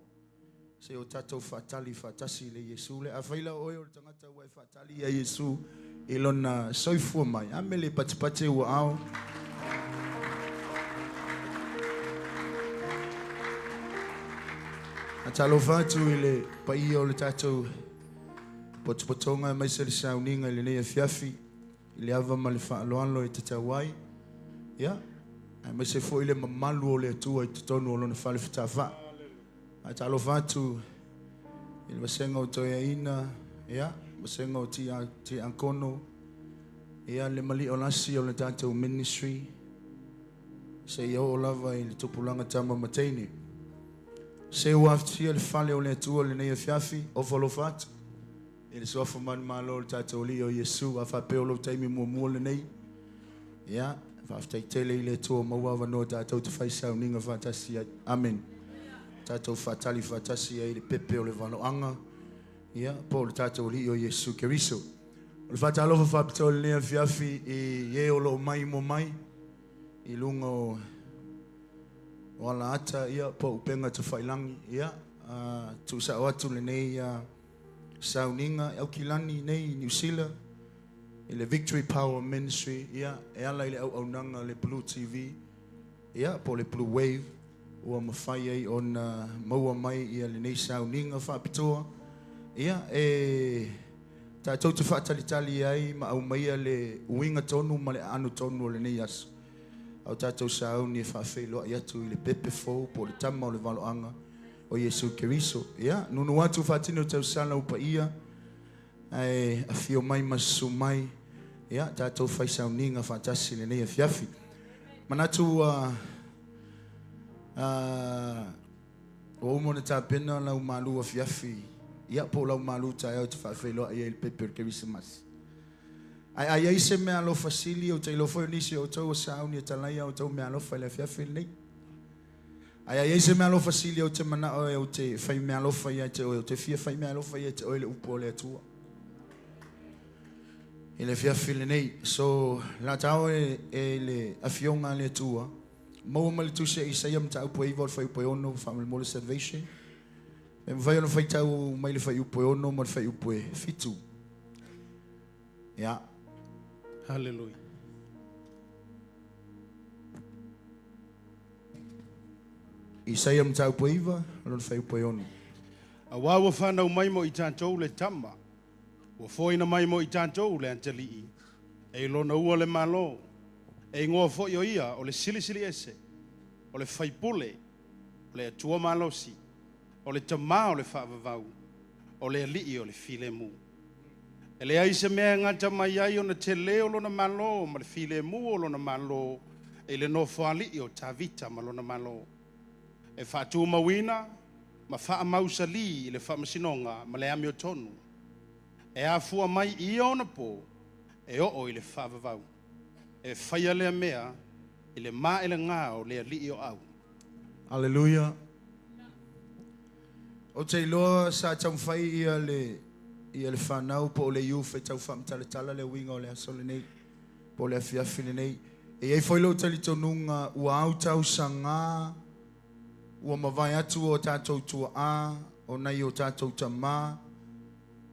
se i o tatou faatali faatasi i le Iesu lea. Afai la o oe o le tagata ua e faatali ia Iesu i lona soifua mai, a mea e le patipati ou aao? Faatalofa atu i le paia o le tatou potopotoga aemaise le sauniga i lenei afiafi i le ava ma le faaaloalo e tatau ai. Ia, aemaise foi le mamalu o le Atua i totonu o lona fale fetafai. Faatalofa atu i le vasega o toeaiina, ia, vasega o tiakono, ia, le mali'o lasi o le tatou ministry, seia oo lava i le tupulaga tama ma teine. Se ua afatia le fale o le Atua i lenei afiafi, ofo alofa atu i le suafa manumalo o le tatou Alii o Iesu. A faapea o lou taimi muamua lenei, ia, faafetai tele i le Atua ua maua avanoa tatou te fai sauniga faatasi ai. Amene. Tatou faatali faatasi ai i le pepe o le valoaga, ia, po o le tatou Alii o Iesu Keriso. O le faatalofa faapitoa i lenei afiafi i e o lo o maimoa mai i luga o alaata, ia, po o upega tafailagi, ia, tuusao atu lenei sauniga i Aukilani nei i Niu Sila i le Victory Power Ministry, ia, e ala i le auaunaga le Blue TV, ia, po o le Blue Wave, ua mafai ai ona maua mai ia lenei sauniga faapitoa, ia, e tatou te faatalitali ai ma aumaia le uiga tonu ma le aano tonu o lenei aso a o tatou sauni e faafeiloai atu i le pepe fou po o le tama o le valoaga o Iesu Keriso. Ia, nunu atu faatino tausala o paia ae afio mai ma susu mai, ia, tatou fai sauniga faatasi i lenei afiafi. Manatu ua ua uma ona tapena lau malu afiafi, ia, po o lau malu taeao e te faafeiloai ai i le pepe o le Kerisimasi. Ae a i ai se meaalofa sili, ou te iloa foi o nisi o outou ua sauni e talaia a outou meaalofa i le afiafi lenei. Ae a i ai se meaalofa sili ou te manao e ou te fai meaalofa ia te oe, ou te fia fai meaalofa ia te oe le upu a le Atua i le afiafi lenei. So, la taoe e le afioga a le Atua, maua mai le tusi a Isaia mataupu e 9 o le fuaiupu e 6, faamolemole Salvation. E mafai ona faitau mai le fuaiupu e 6 ma le fuaiupu e 7. Ia. Hallelujah. Isaia mataupu e 9, lona fuaiupu e 6. Auā ua whanau mai mo i tātou le tama, ua foaina mai mo i tātou le atalii, e i lona ua le malo, e ingoa foi o ia o le Silisili Ese, o le Faipule, o le Atua Malosi, o le Tamā o le Faavavau, o le Alii o le Filemu. E leai se mea e gata mai ai ona telē o lona malo ma le filemu o lona malo i le nofoalii o Tavita ma lona malo. E faatumauina ma faamausalī i le faamasinoga ma le amiotonu. E afua mai i ia ona pō e oo i le faavavau. E faia lea mea i le maelegā o le Alii o au. Hallelujah. Ou te iloa sa taumafai ia le ia le fanau po o le youth e tau faamatalatala le uiga o le aso lenei po o le afiafi lenei. E i ai foi lou talitonuga ua autausagā ua mavae atu o tatou tuaa o nai o tatou tamā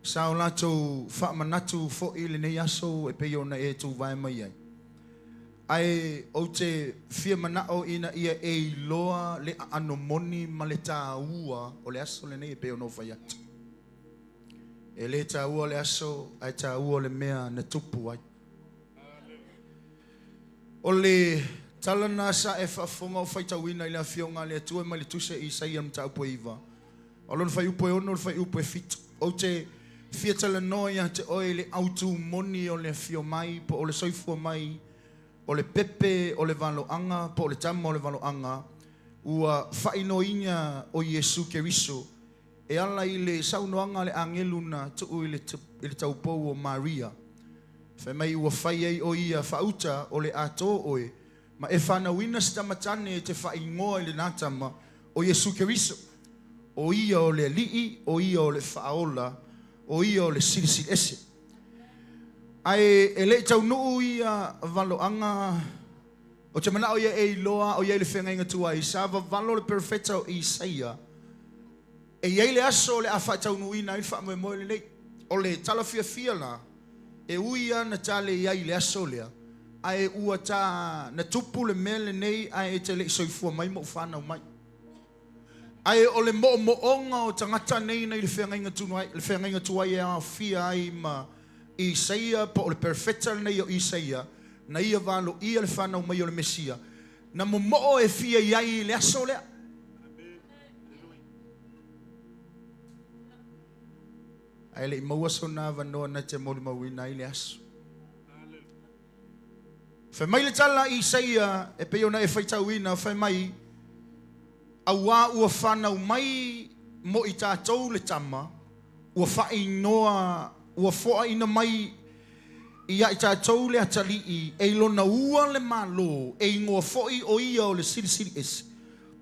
sa o latou faamanatu foi lenei aso e pei ona e tuvae mai ai. Ae ou te fia manao ina ia e iloa le aano moni ma le tāua o le aso lenei e pei ona ou fai atu. E le taua le aso ae taua le mea na tupu ai. O le tala lena sa e faafofoga o faitauina i le Afioga a le Atua mai le Tusi a Isaia mataupu e 9, o lona fuaiupu e 6 o le fuaiupu e 7. Ou te fia talanoa ia te oe i le autu moni o le afio mai po o le soifua mai o le pepe o le valoaga po o le tama o le valoaga ua faaigoaina o Iesu Keriso e ala i le saunoaga a le agelu na tuu i le taupou o Maria, fai mai ua fai ai o ia faauta o le a tō oe ma e fanauina se tama tane e te faaigoa i lena tama o Iesu Keriso. O ia o le Alii, o ia o le Faaola, o ia o le Silisili Ese. Ae e le i taunuu ia valoaga, ou te manao ia e iloa o i ai le feagaiga tuai, sa vavalo le perofeta o Isaia, e i ai le aso o le a faataunuuina ai le faamoemoe lenei. O le tala fiafia la, e ui lava na tale i ai i le aso lea, ae ua ta na tupu le mea lenei ae e te le i soifua mai ma ou fanau mai. Ae o le moomooga o tagata nei nei le feagaiga tuai, le feagaiga tuai e aofia ai ma Isaia po o le perofeta lenei o Isaia, na ia valoia le fanau mai o le Mesia, na momoo e fia i ai i le aso lea. Ae le i maua sona avanoa na te molimauina ai le aso. Fai mai le tala a Isaia e pei ona e faitauina, fai mai, Auā ua fanau mai mo i tatou le tama, ua faaigoa, ua foaina mai ia i tatou le atalii, e i lona ua le Malo, e igoa foi o ia o le Silisili Ese,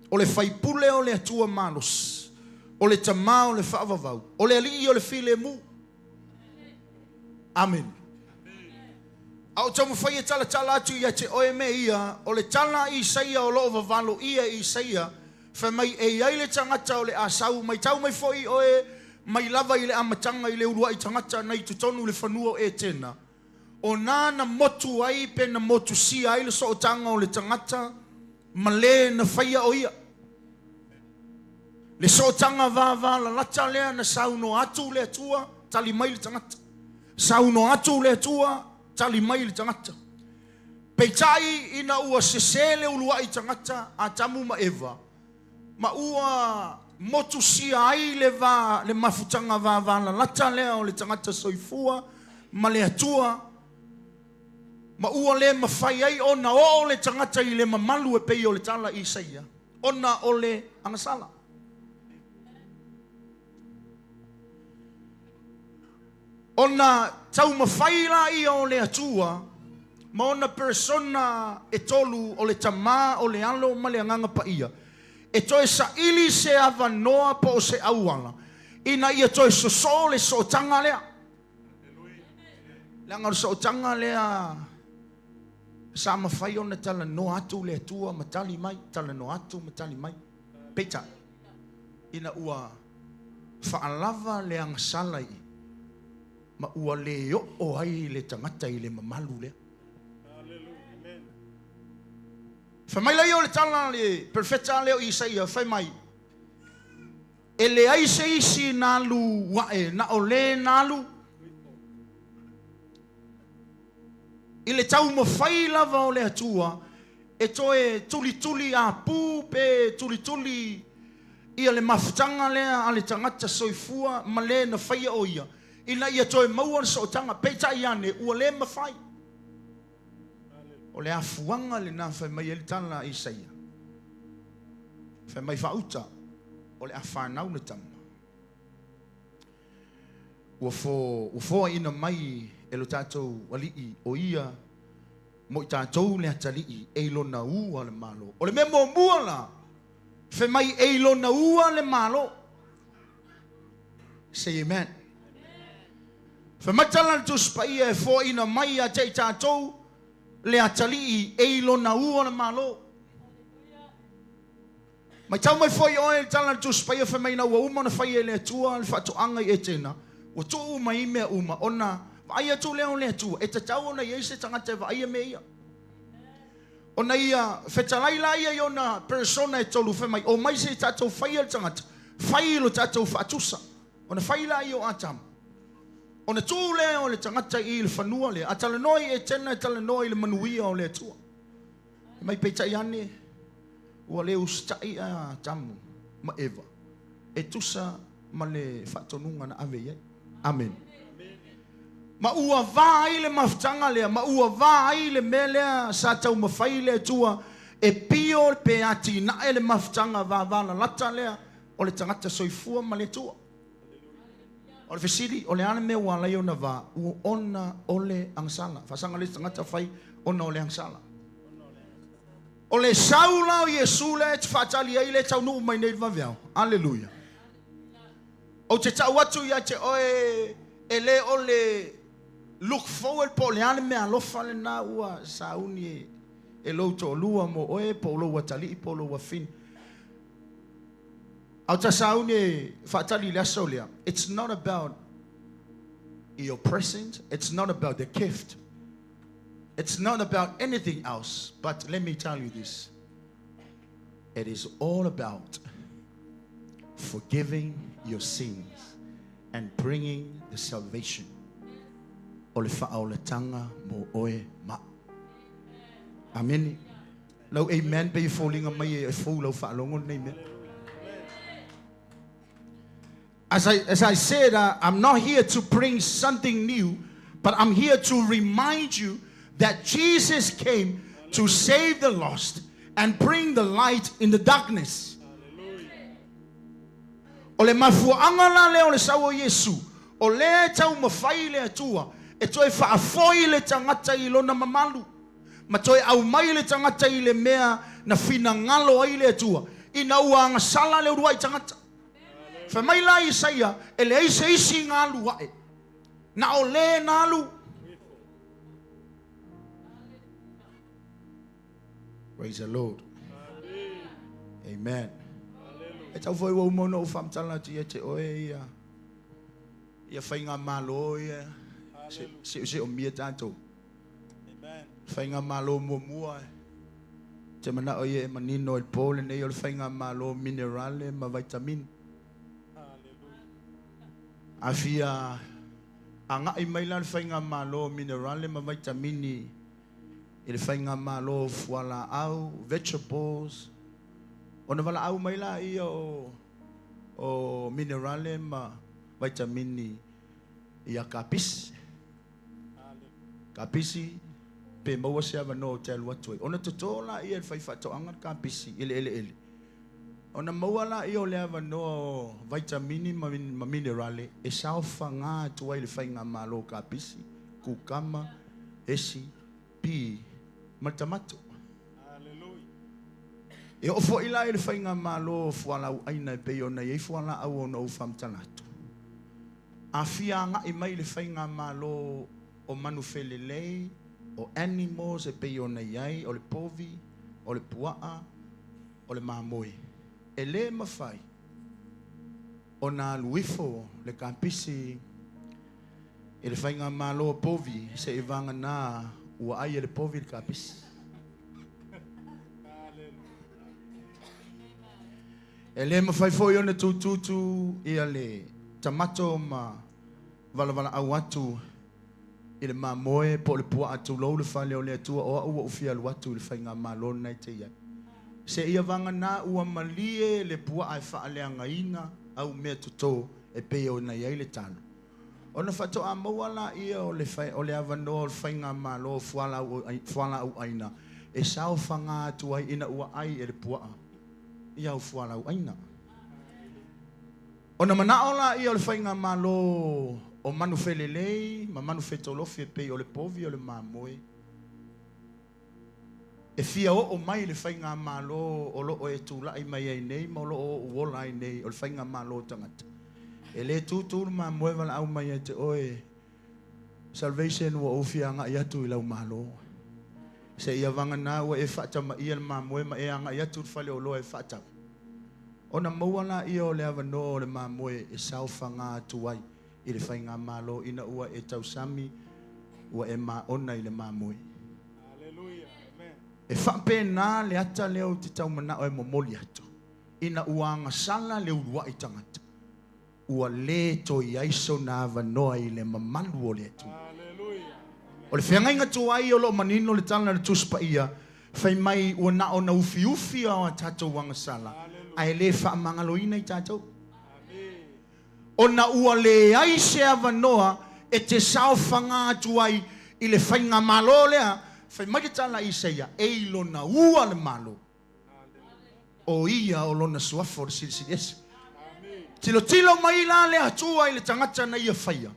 o le Faipule o le Atua malosi, o le Tama o le Faavavau, o le Alii o le Filemu. Amene. A o taumafai e talatala atu ia te oe mea ia, o le tala a Isaia o lo o vavalo ʻia e Isaia, fai mai e i ai le tagata o le a sau, matau mai foi oe mai lava i le amataga i le uluai tagata na i totonu i le fanua o Etena, o na na motu ai pe na motusia ai le sootaga o le tagata ma le na faia o ia. Le sootaga vavalalata lea na saunoa atu le Atua, tali mai le tagata. Saunoa atu le Atua, tali mai le tagata. Peitai ina ua sese le uluai tagata, Atamu ma Eva, ma ua motusia ai le va, le mafutaga vavalalata lea o le tagata soifua ma le Atua, ma ua le mafai ai ona oo le tagata i le mamalu e pei o le tala Isaia, ona o le agasala. Ona taumafai laia o le Atua ma ona persona e tolu o le Tama, o le Alo ma le Agaga Paia e toe saili se avanoa po o se auala ina ia toe sosoo le sootaga lea. Leaga o le sootaga lea sa mafai ona talanoa atu le Atua ma tali mai, talanoa atu ma tali mai. Peitai, ina ua faalava le agasala i ma ua le oo ai le tagata i le mamalu lea. Fai mai laia o le tala a le perofeta lea o Isaia, fai mai, E leai se isi na alu ae, na o le na alu i le taumafai lava o le Atua e toe tulituli apu pe tulituli ia le mafutaga lea a le tagata soifua ma le na faia o ia ina ia toe maua le sootaga, peitai ane ua le mafai. O le afuaga lena fai mai ai le tala a Isaia, fai mai faauta o le a fanau le tama. Ua fo, ua foaina mai e lo tatou Alii o ia mo i tatou le atalii e i lona ua le Malo. O le mea muamua la, fai mai e i lona ua le Malo. Say amen. Fai mai tala a le Tusi Paia e foaina mai ia te i tatou le atalii e i lona ua le Malo. Matau mai foi oe i le tala a le Tusi Paia fai mai ina ua uma ona faia e le Atua le faatoaga i Etena, ua tuu uma ai mea uma, ona vaai atu lea o le Atua, e tatau ona i ai se tagata e vaaia mea ia. Ona ia fetalai lea i ona persona e tolu fai mai, omai se i tatou faia le tagata, fai i lo tatou faatusa. Ona fai lea o Atamu. Ona tū lea o le tagata i le fanua lea, a talanoa i Etena e talanoa i le manuia o le Atua. Mai peitai ane, ua le usitai a Atamu ma Eva, e tusa ma le faatonuga na ave i ai. Amen. Ma ua vā ai le mafutaga lea, ma ua vā ai le mea lea sa taumafai le Atua e pio pe atinae le mafutaga vavalalata lea o le tagata soifua ma le Atua. O le fesili, o le a le mea ua ala ai ona vā, ua ona o le agasala. Faasaga le isi tagata fai ona o le agasala. O le sau la o Iesu lea e te faatali ai le taunuu mai nei i le vaveao. Aleluia. Ou te tau atu ia te oe e le o le look forward po o le a le mea alofa lena ua sauni e lou toalua mo oe po o lou atalii po o lou afine. Ae ta sauni e faatali i le aso lea. It's not about your present. It's not about the gift. It's not about anything else. But let me tell you this. It is all about forgiving your sins and bringing the salvation. O le faaolataga mo oe ma. Amen. Lau amen pe i foliga mai e fou lau faalogo lenei mea. As I said, I'm not here to bring something new, but I'm here to remind you that Jesus came to save the lost and bring the light in the darkness. O le mafuaaga la lea o le sau o Iesu, o lea e taumafai le Atua, e toe faafoi le tagata i lona mamalu. Ma toe aumai le tagata i le mea na finagalo ai le Atua, ina ua agasala le uluai tagata. Fai mai la Isaia, e leai se isi galu ae. Na o le nalu. Praise the Lord. Amen. E tau foi ua uma ona ou faamatala atu ia te oe ia ia faiga malo ia se se se o mia tatou. Faiga malo muamua te manao ia e manino i le po lenei o le faiga malo minerale ma vitamini. A fia agai mai la le faiga malo minerale ma vitamini i le faiga malo fualaau, vegetables, ona valaau mai la ia o minerale ma vitamini ia kapisi. Kapisi pe maua se avanoa o te alu atu ai. Ona toto la ia le fai faatoaga le kapisi i le eleele. Ona maua la ia o le avanoa o vitamini ma minerale e saofaga atu ai le faiga malo kapisi, kukama, esi, pi ma le tamato. E oo foi la i le faiga malo fualaau aina e pei ona i ai fualaau ona ou faamatala atu. A fia agai mai le faiga malo o manufelelei, o animals e pei ona i ai, o le povi, o le puaa, o le mamoe. E le mafai ona alu ifo le kapisi i le faiga malo o povi se i vagana ua ai e le povi le kapisi. E le mafai foi ona tututu ia le tamato ma valavala au atu i le mamoe po o le puaa tulou le fale o le Atua o au ua ou fia alu atu i le faiga malo lena e te i ai. Se ia vagana ua malie le puaa e faaleagaina au mea toto e pei ona i ai le talo. Ona faatoa maua la ia o le, fai, o le avanoa o le faiga malo fualaau aina e saofaga atu ai ina ua ai e le puaa ia au fualaau aina. Ona manao la ia o le faiga malo o manufelelei ma manufetolofi e pei o le povi o le mamoe. E fia oo mai le faiga malo o loo e tulai mai ai nei ma o loo ou ola ai nei o le faiga malo tagata. E le tutu le mamoe valaau mai ia te oe salvation ua ou fia agai atu i lau malo. Se ia vagana ua e faatamaia le mamoe ma e agai atu le fale o loa e faatau. Ona maua la ia o le avanoa o le mamoe e saofaga atu ai i le faiga malo ina ua e tausami ua e maona i le mamoe. Hallelujah. Amen. E faapena le ata lea ou te tau manao e momoli atu, ina ua agasala le uluai tagata, ua le toe i ai sona avanoa i le mamalu o le Atua. O le feagaiga tuai o lo o manino le tala a le Tusi Paia, fai mai ua na ona ufiufi a tatou agasala, ae le faamagaloina i tatou. Ona ua leai se avanoa e te saofaga atu ai i le faigamalo lea, fai mai le tala a Isaia, e i lona ua le Malo, o ia o lona suafa o le Silisili Ese. Tilotilo mai la le Atua i le tagata na ia faia,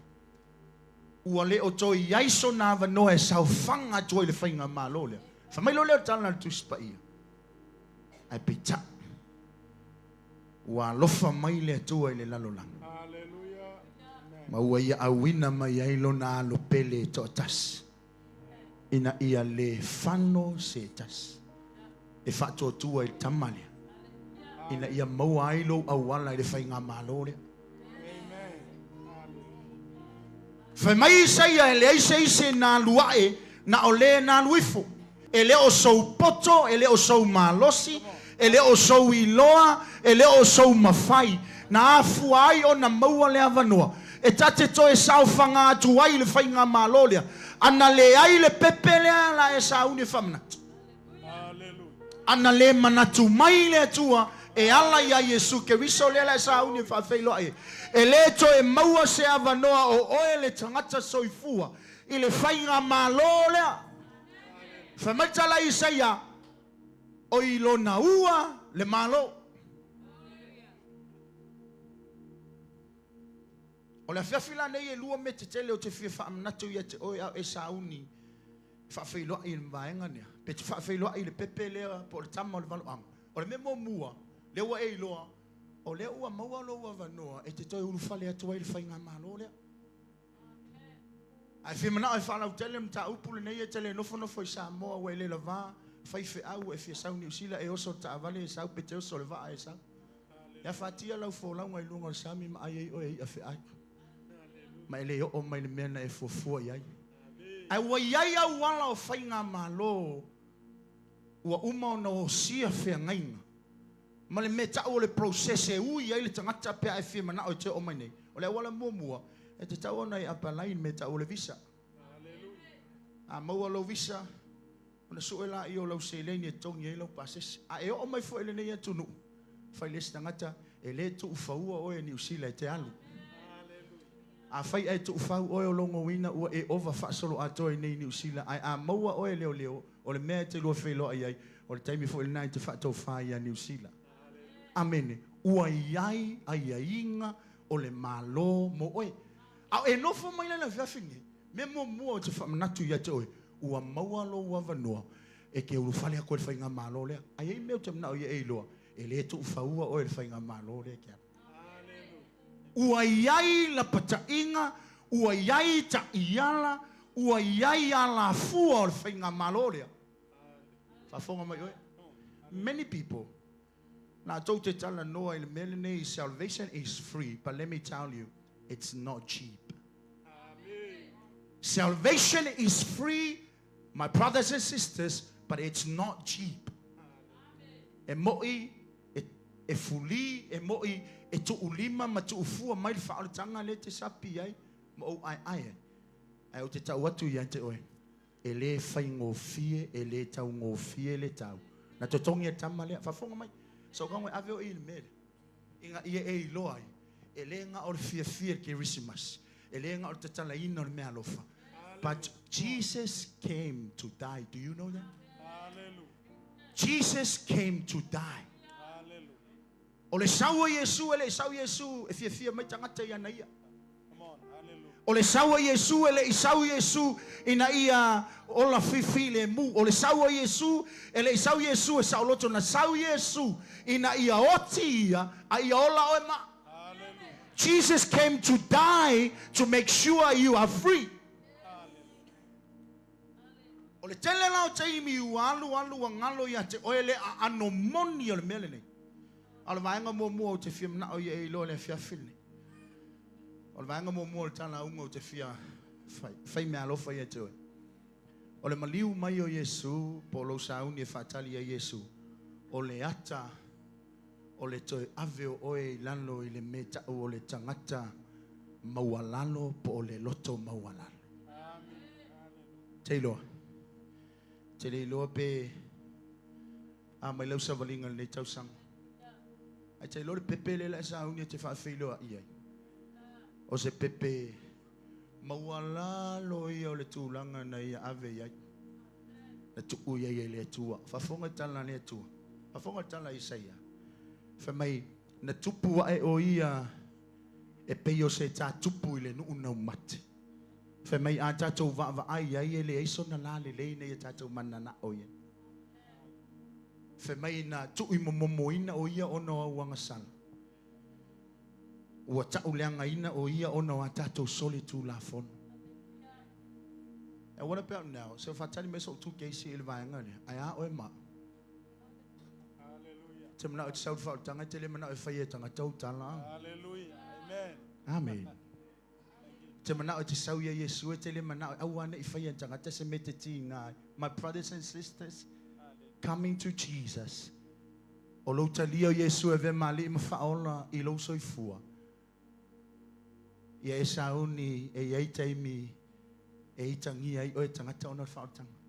ua le o toe i ai sona avanoa e saofaga atu ai i le faigamalo lea. Fai mai loa lea o le tala a le Tusi Paia, ae peitai, Ua alofa mai le Atua i le lalolagi, ma ua Ia auina mai ai Lona Alo pele e toatasi, ina ia le fano se tasi e faatuatua i le Tama lea, ina ia maua ai lou auala i le faigamalo lea. Fai mai Isaia, e leai se isi e na alu ae, na o le na alu ifo. E le o sou poto, e le o sou malosi, e le o sou iloa, e le o sou mafai, na afua ai ona maua le avanoa e ta te toe saofaga atu ai i le faigamalo lea. Ana leai le pepe lea la e sauni e faamanatu. Ana le manatu mai le Atua e ala iā Iesu Keriso lea la e sauni e faafeiloai ai, e le toe maua se avanoa o oe le tagata soifua i le faigamalo lea. Fai mai tala Isaia, O i lona ua le Malo. O le afiafi la nei e lua mea tetele ou te fia faamanatu ia te oe a o e sauni faafeiloai i le vaega lea, pe te faafeiloai i le pepe lea po o le tama o le valoaga. O le mea muamua, lea ua e iloa, o lea ua maua lou avanoa e te toe ulufale atu ai i le faigamalo lea. Ae fia manao e faalautele le mataupu lenei e te le nofonofo i Samoa ua e le lavā faifeau ua e fia sau Niu Sila e oso le taavale e sau pe te oso le vaa e sau. E afatia lau folauga i luga o le sami ma ai ai oe e i'a feai ma e le oo mai le mea na e fuafua i ai. Ae ua i ai auala o faigamalo ua uma ona osia feagaiga ma le mea tau o le process e ui ai le tagata pe a e fia manao e te oo mai nei. O le auala muamua, e tatau ona e apalai i le mea tau o le visa. A maua lou visa, ona sue laia o lau seleni e totogi ai lau pasese. A e oo mai foi i lenei atunuu, fai le isi tagata, e le tuufaua oe e Niu Sila e te alu. Afai ae tuufau oe o lona uiga ua e ova faasoloatoa i nei Niu Sila, ae a maua oe e leoleo, o le mea e te lua feiloai ai, o le taimi foi lena e te faatofa ai ia Niu Sila. Amene. Ua i ai aiaiga o le Malo mo oe. A e nofo mai la i le afiafi lenei, mea muamua ou te faamanatu ia te oe, ua maua lou avanoa e te ulufale atu ai i le faigamalo lea. A i ai mea ou te manao ia e iloa, e le tuufaua oe e le faigamalo lea e te alu. Ua i ai lapataiga, ua i ai taiala, ua i ai alafua o le faigamalo lea. Faafofoga mai oe. Many people, latou te talanoa i le mea lenei, salvation is free, but let me tell you, it's not cheap. Salvation is free, my brothers and sisters, but it's not cheap. E mo'i E, e fulī, e moʻi, e tuulima ma tuufua mai le faaolataga lea e te sapi ai ma ou aeae ai. Ae ou te tau atu ia te oe, e le faigofie, e le taugofie le tau. Na totogi e le tama lea, faafofoga mai, sokago e ave oe i le mea lea, ina ia e iloa ai, e le na o le fiafia i le Kerisimasi, e le na o le tatalaina o le meaalofa, but Jesus came to die. Do you know that? Jesus came to die. O le sau o Iesu, e le i sau Iesu e fiafia mai tagata i ana ia. O le sau o Iesu, e le i sau Iesu ina ia ola filemu. O le sau o Iesu, e le i sau Iesu e saoloto, na sau Iesu ina ia oti ia, a ia ola oe ma. Jesus came to die to make sure you are free. O le tele la o taimi ua alu alu ua galo ia te oe le aano moni o le mea lenei. A o le vaega muamua ou te fia manao ia e iloa i le afiafi lenei. O le vaega muamua o le talauga ou te fia fai, fai meaalofa ia te oe. O le maliu mai o Iesu, po o lou sauni e faatali ai Iesu, o le ata o le toe ave o oe i lalo i le mea e tau o le tagata maualalo po o le loto maualalo. Te iloa. Te le iloa pe a mai lau savaliga i lenei tausaga. Ae te iloa le pepe lea o le a e sauni e te faafeiloai ai. O se pepe maualalo ia o le tulaga na ia ave i ai, na tuu i ai e le Atua. Faafofoga i le tala a le Atua. Faafofoga i le tala a Isaia. Fai mai, na tupu ae o ia e pei o se tā tupu i le nuu naumate. Fai mai, a tatou vaavaai i ai, e leai sona lalelei ina ia tatou mananao i ai. Fai mai, na tuuimomomoina o ia ona o au agasala. Ua tauleagaina o ia ona o a tatou solitulafono. And what about now? So faatali mai so'u 2KC i le vaega lea. Ae a oe ma a'u? Te mana'o e te sau i le faaolataga, e te le mana'o e faia e tagata ou tala. Amen. Te mana'o e te sau ia Iesu, e te le mana'o e aua ne i faia e tagata se mea e te tiga ai. My brothers and sisters, coming to Jesus, o lou talia o Iesu e avea ma Alii ma Faaola i lou soifua, ia e sauni e i ai taimi e itagia ai oe e tagata ona o le faaolataga.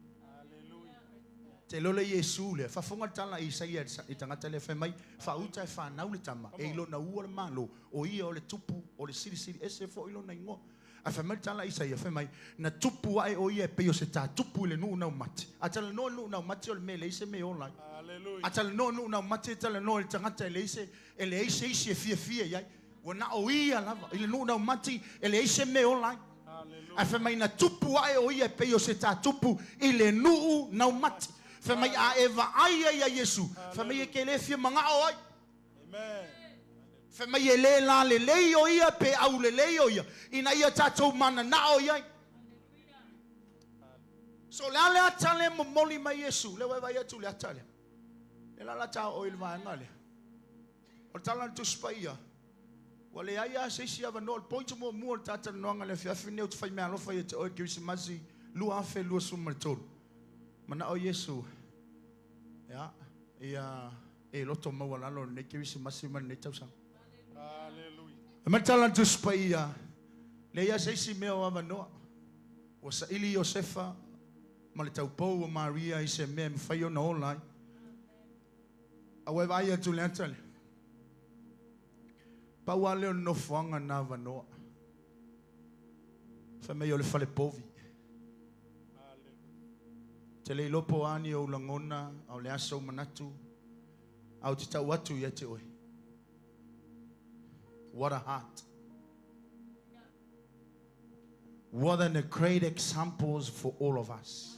Te iloa le Iesu lea, faafofoga le tala a Isaia i le tagata lea, fai mai, Faauta e fanau le tama, e i lona ua le Malo, o ia o le tupu, o le Silisili Ese foi lona igoa. Ae fai mai le tala a Isaia, fai mai, Na tupu ae o ia e pei o se tā tupu i le nuu naumate. A talanoa i le nuu naumate o le mea e leai se mea e ola ai. A talanoa i le nuu naumate e talanoa i le tagata e leai se, e leai se isi e fiafia i ai. Ua na o ia lava. I le nuu naumati e leai se mea e ola ai. Ae fai mai na tupu ae o ia e pei o se tā tupu i le nuu naumate. Fai mai a e vaai ai ia Iesu, fai mai e ke le fia magao ai. Fai mai e le lalelei o ia pe aulelei o ia ina ia tatou mananao i ai. So o le a le ata lea e momoli mai Iesu? Lea ua e vaai atu i le ata lea. Lea la o le a ta oo i le vaega lea. O le tala a le Tusi Paia, ua leai lava se isi avanoa. O le point muamua o le talatalanoaga i le afiafi lenei, ou te faimeaalofa ia te oe i le Kerisimasi 2023. Manao Iesu, ia, ia e loto maualalo i lenei Kerisimasi ma lenei tausaga. Fai mai le tala a le Tusi Paia, leai lava se isi mea o avanoa. Ua saili Iosefa ma le taupou o Maria i se mea e mafai ona ola ai. A ua e vaai atu i le ata lea? Pau lava lea o le nofoaga na avanoa. Fai mai o le fale povi. Ou te le iloa po o a ni ou lagona, a o le a sou manatu, a ou te tau atu ia te oe. What a heart. What an a great examples for all of us.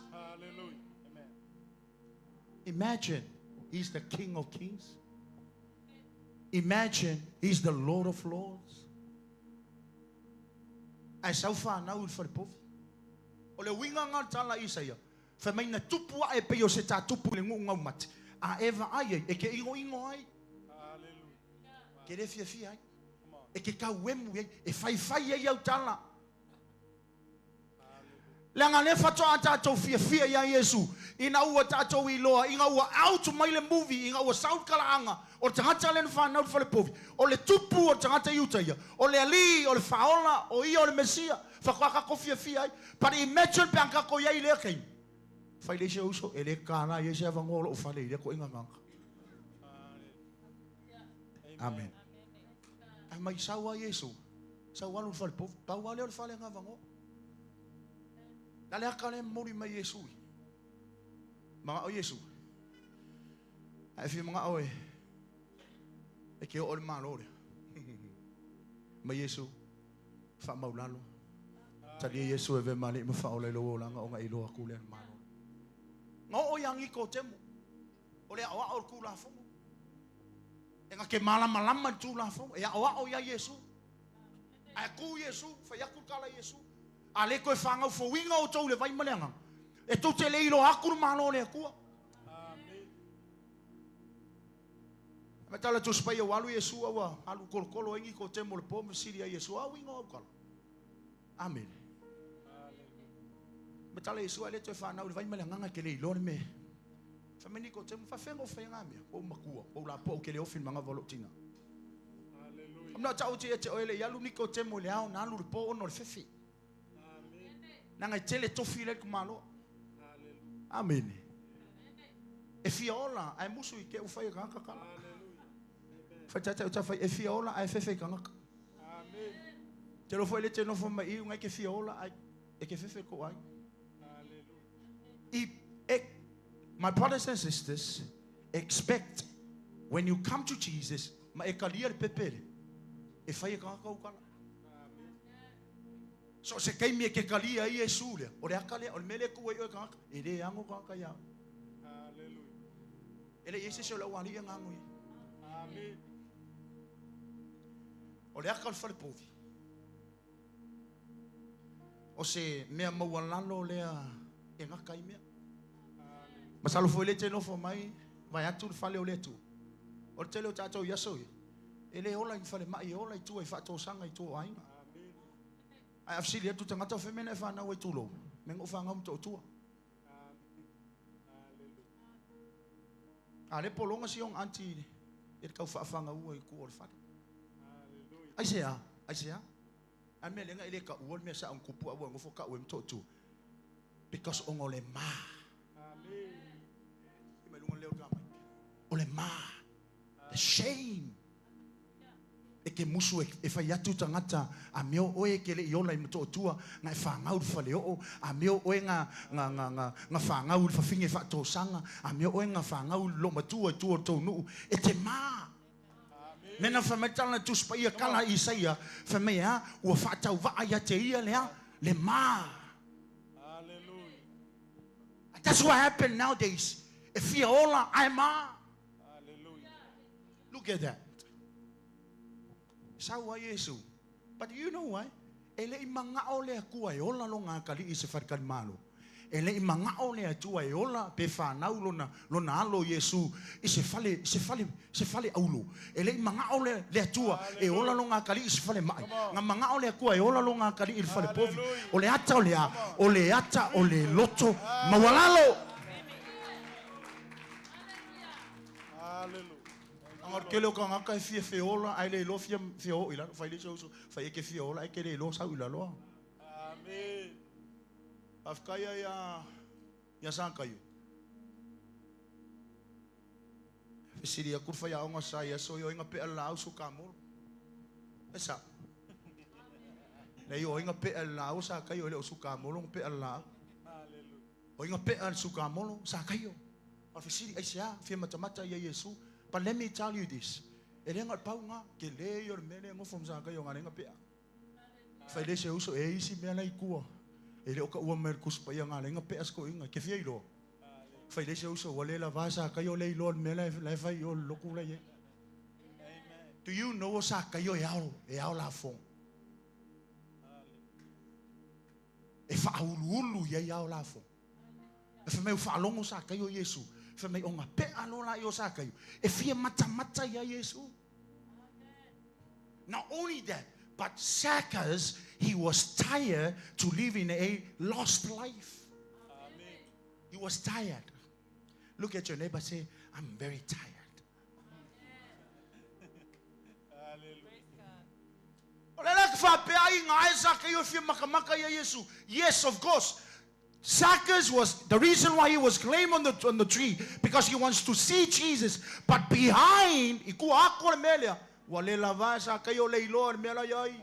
Imagine he's the King of Kings. Imagine he's the Lord of Lords. Ae sau fanau i le falepovi. O le uiga lena o le tala a Isaia, fai mai na tupu ae pei o se tā tupu i le nuu gaumate, a e vaai ai, e ke inoino ai, ke le fiafia ai, e ke tauemu i ai, e faifai ai au tala. Leaga lea faatoa tatou fiafia ia Iesu ina ua tatou iloa, ina ua out mai le movie, ina ua sau le talaaga o le tagata lea na fanau i le falepovi, o le tupu o le tagata Iuta ia, o le Alii, o le Faaola, o ia o le Mesia, faatoa tatou fiafia ai. But imagine pe a tatou i ai i lea taimi, fai le isi uso, e le tala i ai se avanoa o lou fale i lea toaiga tagata. Amen. Ae mai sau lava Iesu, sau alu i le falepovi, pau lava lea o le fale na avanoa. Na le ata lea e momoli mai Iesu i. Manao Iesu. A e fia manao e e ke oo i le Malo lea. Mai Iesu, faamaulalo. Talia Iesu e avea ma Alii ma Faaola i lou olaga ona e iloa atu lea i le Malo. Na oo ia Nikotemo, o le aoao o le Tulafono. E na te malamalama i le Tulafono, e aoao ia Iesu. Ae tu Iesu, fai atu le tala a Iesu, A le toe fanau fouina outou i le vai ma le Agaga, e tou te le iloa atu le Malo o le Atua. Ae tala Tusi Paia, ua alu Iesu a ua alu tolotolo ai Nikotemo i le po ma fesili ai Iesu, A uiga o au tala? Amene. Ma tala Iesu, a e le toe fanau i le vai ma le agaga e te le iloa le mea e. Fai mai Nikodemo, faafefea ona ou faia na mea? Ua ou matua, ua ou lapoa, ou te le ofi i le manava o lou tina. Am na tau te ia te oe le i alu Nikodemo i le ao na alu i le po ona o le fefe. Leaga e tele tofi la i le tamaloa. Amene. E fia ola ae musu i te ua fai e tagata tala. Fai taitai o tafai e fia ola ae fefe i tagata. Te iloa foi le te nofo mai i ngai ke fia ola ae e ke fefe ko ai. I, e, my brothers and sisters, expect when you come to Jesus, ma e kalia le pepe le, e fai e tagata ou tala. So o se taimi e ke kalia ai Iesu lea, o le aka lea, o le mea lea e tuu ai oe e tagata, e le ano tagata iā oe. E le i ai se isi o le aualii e na ano i ai. O le aka o le fale povi, o se mea maualalo lea e gata ai mea. Masalo foi lea e te nofo mai, vaeatu le fale o le Atua. O le tele o tatou i aso ia, e le ola i ni falemai, e ola i tua i faatosaga i tua o aiga. Ae a fesili atu tagata, o fea mea na e fanau ai tulou? Mea na ou fanau Motootua. A le pologa si ona aunty i le tau faafagaua i tua o le fale. Aisea? Aisea? A mea lea e le taua le mea sa ona tupu a ua nofo tau ai Motootua. Because ona o le ma. O le ma. The shame. E ke musu e fai atu tagata, a mea o oe e ke le i ola i Motootua, na e fagau i le faleoo, a mea o oe na, na, na, na, na fagau i le fafine faatosaga, a mea o oe na fagau i le loomatua i tua o le tou nuu, e te ma. Mea na fai mai le tala na Tusi Paia kala Isaia, fai mai e a, ua faatauvaa ia te ia le a, le ma. That's what happened nowadays. E fia ola ae ma. Look at that. Sau ai Iesu. But you know why? E le i manao le Atua e ola lona atalii i se faletalimalo. E le i manao le Atua e ola pe fanau lona, lona alo Iesu i se fale, se fale, se fale aulo. E le i manao le, le Atua e ola lona atalii i se fale ma'i. Na manao le Atua e ola lona atalii i le fale povi. O le ata o le a? O le ata o le loto maualalo. Aga o le tele o tagata e fia feola ae le iloa fia fia oo i lalo. Fai le isi uso, fai e ke fia ola ae ke le iloa sau i lalo. Amen. Faafetai ai ia ia Sakaio. Fesili atu le faiaoga sa ia so i oinga pea le laau sukamolo. E sa. Nei oinga pea le laau Sakaio e le o sukamolo na pea le laau. O inga pea le sukamolo Sakaio. O le fesili, aisea, fia matamata ia Iesu? But let me tell you this, e le ga o le pau na, tele ia o le mea lea e nofo ma Sakaio ga le ga pea. Fai le se uso, e isi mea la i tua. E le o taua mai e le Tusi Paia ga le ga pea se toeaina, e te fia iloa. Fai le se uso, ua le lava Sakaio le iloa le mea la e fai i o le lotu la i ai. Do you know o Sakaio e ao, e ao lafoga? E faauluulu i ai ao lafoga. E fai mai ua faalogo Sakaio i Iesu. Fai mai o nga pea loa la i o Sakaio e fia matamata ia Iesu. Not only that, but Zacchaeus, he was tired to live in a lost life. He was tired. Look at your neighbor, say, I'm very tired. O le ala ke faapea ai nga ae Sakaio e fia matamata ia Iesu. Yes, of course. Zacchaeus was, the reason why he was claimed on the, on the tree, because he wants to see Jesus. But behind, i kua ako le mea lea, ua le lava Sakaio le iloa le mea la iai.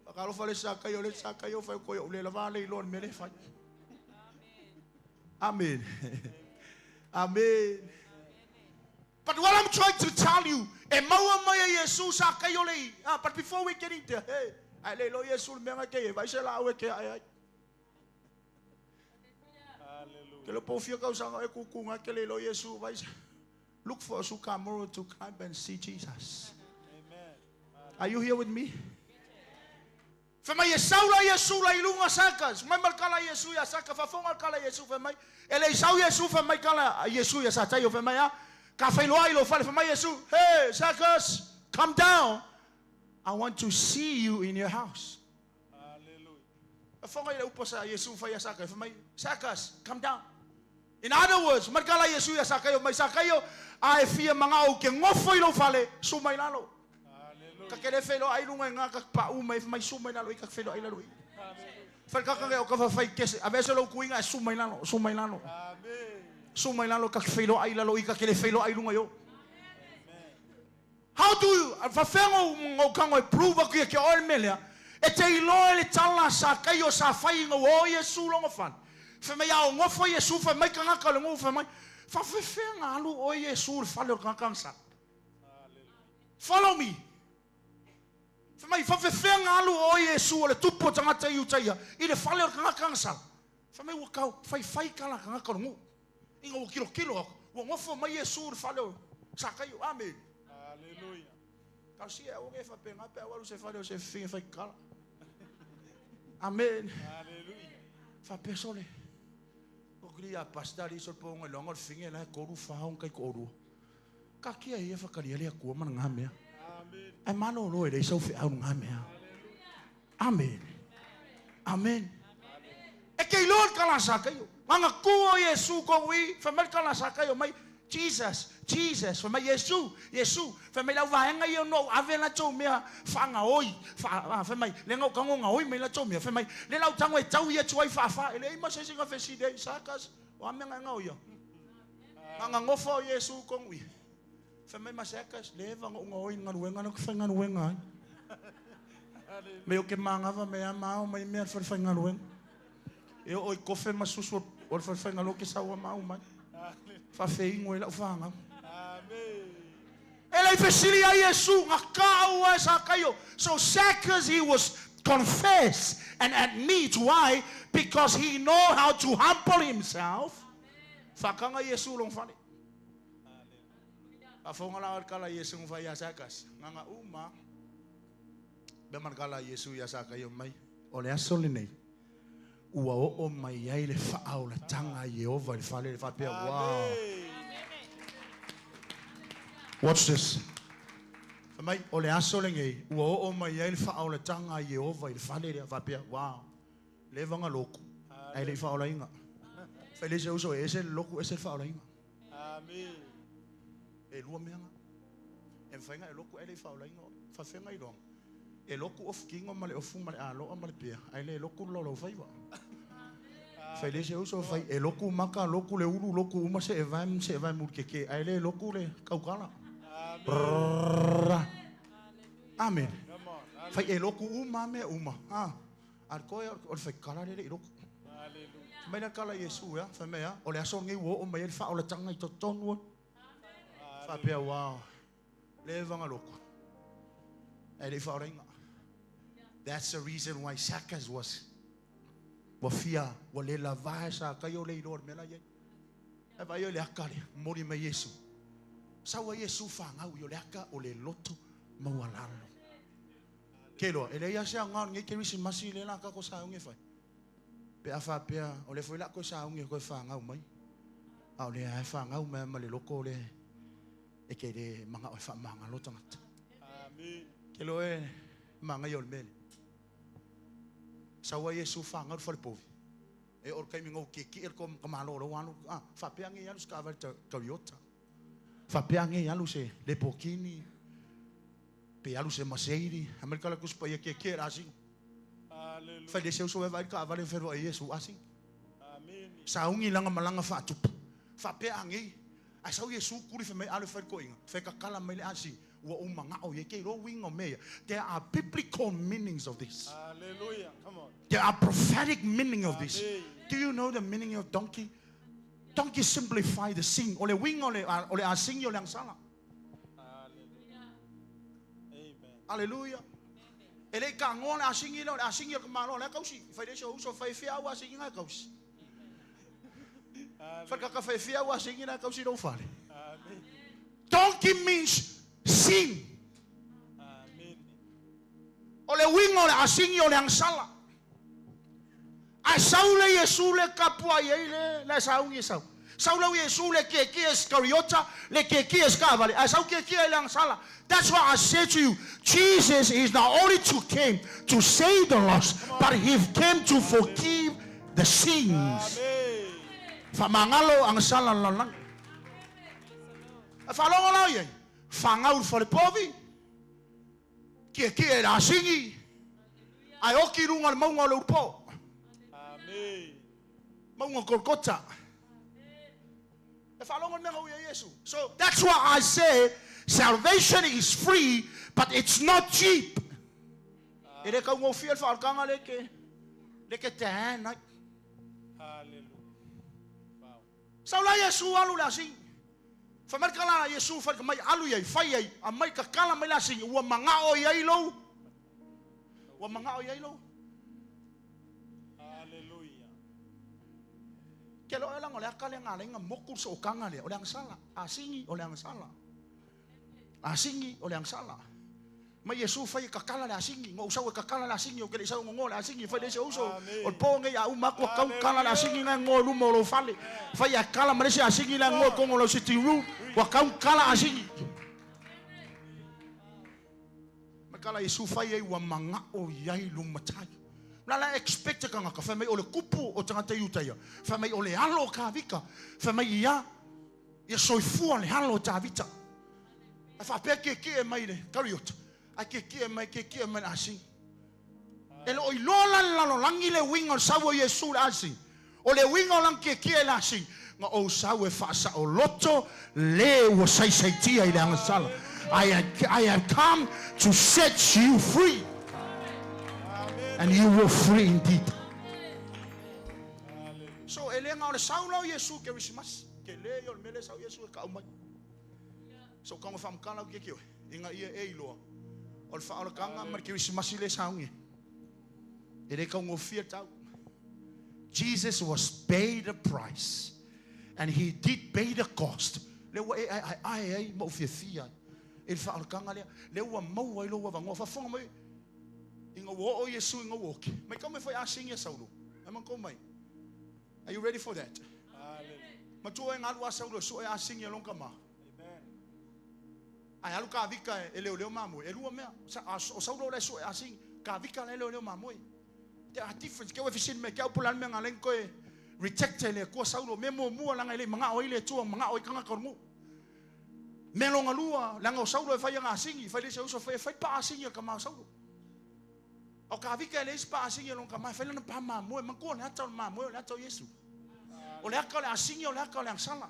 Whakalofa le Sakaio, le Sakaio whai koe o le lava le iloa le mea le whai. Amen. Amen. But what I'm trying to tell you, e maua mai e Iesu Sakaio le i. Ah, but before we get in there, hey, ae le iloa Iesu le mea ngai kei e vai se laau e ke ae ai. Ke le po fia kausaga e kuku ngai ke le iloa Iesu vai se. Look for a sycamore to climb and see Jesus. Are you here with me? Fai mai e sau la Iesu la i luga Saka, mai ma le kala Iesu ia Saka, faafofoga le kala Iesu fai mai, e le i sau Iesu fai mai kala Iesu ia Sataio fai mai a, ka failoa i lou fale fai mai Iesu, hey Sakas, come down, I want to see you in your house. Whanga i le upa sa Iesu whai a Sakaio. Whai mai, Sakas, come down. In other words, mai kala Iesu ia Sakaio, mai Sakaio, a e fia manga au ke ngofo i lou fale, su mai lalo. Ka kele whelo ai lunga i ngā ka pa u mai, mai su mai lalo i ka whelo ai lalo i. Whai kaka o ka whawhai kese, a vese lou kuinga e su mai lalo, su mai lalo. Su mai lalo ka whelo ai lalo i ka kele whelo ai lunga yo. How do you, whawhengo ngau kango e prove aku ia ke oil melea, e te iloa e le tala sa kai o sa whai ngau o Iesu longa whane. Whai mai ao ngofo Iesu, whai mai kangaka le ngu, whai mai, whawhewhenga alu o Iesu le whale o kangaka sa. Follow me. Whai mai, whawhewhenga alu o Iesu o le tupu o tangata i utaia, i le whale o kangaka sa. Whai mai ua kau, whai whai kala kangaka le ngu. Inga ua kilokilo aku, ua ngofo mai Iesu le fale o Sakaio. Amen. Hallelujah. Tau sia au nge fa penga pe au se fale o se finga fai kala. Amen. Hallelujah. Fa pesole. O kli a pastor i so ponga longo le finga la koru fa on kai koru. Ka kia ia whakaria le akua mana ngā mea. Amen. Ai malo lo e le sau fe au ngā mea. Amen. Amen. E kei loa le kala Sakaio. Nganga ku o Iesu ko ui, fai mai le kala Sakaio mai, Jesus, Jesus, fai mai Iesu, Iesu, fai mai lau vaega ia no ave la tou mea whaangaoi, wha, fai mai, le ngau kango ngaoi mai la tou mea, fai mai, le lau tango e tau ia tuai whawha, e le ima se singa fesi dei, sakas, o a mea ngau ia. Nganga ngofa o Iesu ko ui. Fai mai ma sakas, le eva ngo ngaoi ngaluenga na ku whai ngaluenga ai. Me o ke mangawa me a mao mai mea whai whai ngaluenga. E o i kofe ma susu o le whai whai ngalo ke saua mau mai. Whawhe ingo e lau whangau. Amen. E lei fesili ai Iesu, ngā kāu ai sa kaio. So Zacchaeus, he was confess and admit. Why? Because he know how to humble himself. Whakanga Iesu long whare. A whonga la kala Iesu ngwhai a Zacchaeus. Nganga uma. Be man kala Iesu ia Sakaio mai. O le aso le nei. Ua o o mai ai le whaau la tanga Yehova le whale le whapea. Wow. Watch this. Mai, o le aso le ngei, ua o o mai ai le whaau la tanga Yehova le whale le whapea. Wow. Le vanga loku. Ai le whaau la inga. Whai se uso e ese le loku ese le whaau la inga. Amen. E lua meanga. E mwhainga e loku e le whaau la inga. Whawhenga i roanga. E loku of kingo ma le ofu ma le aloa ma le pia. Ai le loku lolo whaiwa. Whai le se uso whai e loku maka, loku le ulu, loku uma se e vaim, se e vaim ulu keke. Ai le loku le kaukala. Amen. Come on. Whai e loku uma me uma. Ha. Ar koe o le whai kala le i loku. Hallelujah. Mai la kala Iesu ya, whai mea, o le aso ngi wo o mai le wha o le tanga i totonu. Wha pea wow. Le vanga loku. Ai le wha o reinga. That's the reason why Zacchaeus was wa fia wa le la vai sa kai o le iloa le mea la iai. E vai o le aka le mori mai Iesu. Saua Iesu whangau i o le aka o le loto maualalo. Ke loa, e le ia se angao nge ke risi masi le la kako sa unge whai. Pe a whapea, o le fwoi la koe sa unge koe whangau mai. A o le ae whangau mai ma le loko o le e ke le manga o e wha manga lo tangata. Amen. Ke loa e manga i o le mele. Saua Iesu whangau whale povi. E o kai mingo ki ki ko ka malo lo anu. Ah, whapea nge alu ska vale Toyota. Whapea nge alu se Lamborghini. Pe alu se Mercedes. Amerika la kuspa ia ke ke asi. Hallelujah. Whai le seu so e vai ka vale whenua Iesu asi. Amen. Sa ungi langa malanga whaatupu. Whapea nge. Ai sau Iesu kuri whai mai alu whai koinga. Whai kakala mai le asi. Ua umanga o ye ke ro wingo mea. There are biblical meanings of this. Hallelujah. Come on. There are prophetic meaning of this. Amen. Do you know the meaning of donkey? Donkey simplify the sing. O le winga o le asingi o le angsala. Hallelujah. Amen. Hallelujah. E le ka ngoa le asingi le o le asingi o le malo le kausi. Whai le so uso whai whia au asingi ngā kausi. Whai kaka whai whia au asingi ngā kausi rau whale. Amen. Donkey means sin. Amen. O le winga o le asingi o le angsala. A sau le Iesu le kapua i ei le saungi e sau. Sau lau Iesu le kiekie Iskariota, le kiekie skavale. Ae sau kiekie i le agasala. That's why I say to you, Jesus is not only to came to save the lost, but he came to forgive the sins. Faamagalo agasala le lalolagi. Ae faalogo la i ai, fagau i le falepovi, kiekie i le asigi, ae oki i luga o le mauga o le ulupo. Mauga o Golgota. E faalogo le mea na ui ai Iesu. So that's why I say salvation is free but it's not cheap. E le taugofie le faaolataga le ke le ke te ai. Sau la Iesu alu le asigi. Fai mai le tala a Iesu fai mai alu i ai, fai ai, aumai tatala mai le asigi ua manao i ai lou. Ua manao i ai lou. Ke lo e langa o le aka le ngā lenga moku so o kanga lea, o le agasala. Asigi o le agasala. Asigi o le agasala. Mai Iesu fai e kakala le asigi, ngou sau e kakala le asigi, o ke le sau ngongo le asigi, fai le se uso, o le po ngei a uma aku a kau kala le asigi ngai ngo luma o lou fale. Fai a kala ma le se asigi le ngo kongo lau sitting room, ua kau kala asigi. Ma kala Iesu fai ai ua mangao i ai lumatai. La la expect ka ngaka, fai mai o le kupu o tangata i uta ia, fai mai o le alo o Kāvika, fai mai ia, ia soifua le alo o Tāvita. Ae faapea kiekie mai le Kariota, ae kiekie mai, kiekie mai le asigi. E le o iloa la le lalolagi le uiga o le sau o Iesu i le asigi. O le uiga o lana kiekie i le asigi, na ou sau e faasaoloto le ua saisaitia i le agasala. I have come to set you free. And you were free indeed. So, e le na o le sau la o Iesu ke Risimasi. Ke le ia o le mea le sau Iesu e kau mai. So, kaunga whaamukala au ke oe. Inga ia e iloa. O le whaolakanga ma le Kerisimasi le saungi. E le kaungofia tau. Jesus was paid the price. And he did pay the cost. Le ua e ai ai ai ai ma u fiafia ai. E le whaolakanga lea. Le ua maua i lo ua vangoa. Whafonga mai. Inga ua o Iesu inga ua oki. Mai kau mai whai asingi a Saulo. Ai man kau mai. Are you ready for that? Matua e ngalu a Saulo so e asingi a longa ma. Ai alu ka vika e leo leo mamoe. E lua mea. O Saulo le so e asingi. Ka vika le leo leo mamoe. There are difference. Ke ua me ke au pula mea ngā koe reject le kua Saulo. Me mua mua langa i le manga o i le tua manga o i kanga korungu. Me longa lua langa o Saulo e whai anga asingi. Whai le se uso whai whai pa asingi a ka mau Saulo. O ka vika e le isi pa asingi a longa mai. Whai lana pa mamoe. Makua le ata o le mamoe o le ata o Iesu. O le aka o le asingi o le aka o le angsala.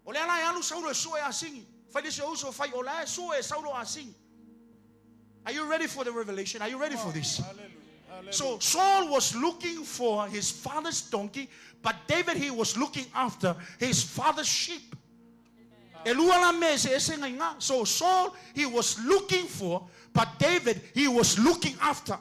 O le ala e alu Saulo e sue asingi. Whai le se uso whai o la e sue Saulo asingi. Are you ready for the revelation? Are you ready for this? So Saul was looking for his father's donkey, but David, he was looking after his father's sheep. E lua la me se ese ngai ngā. So Saul, he was looking for, but David, he was looking after.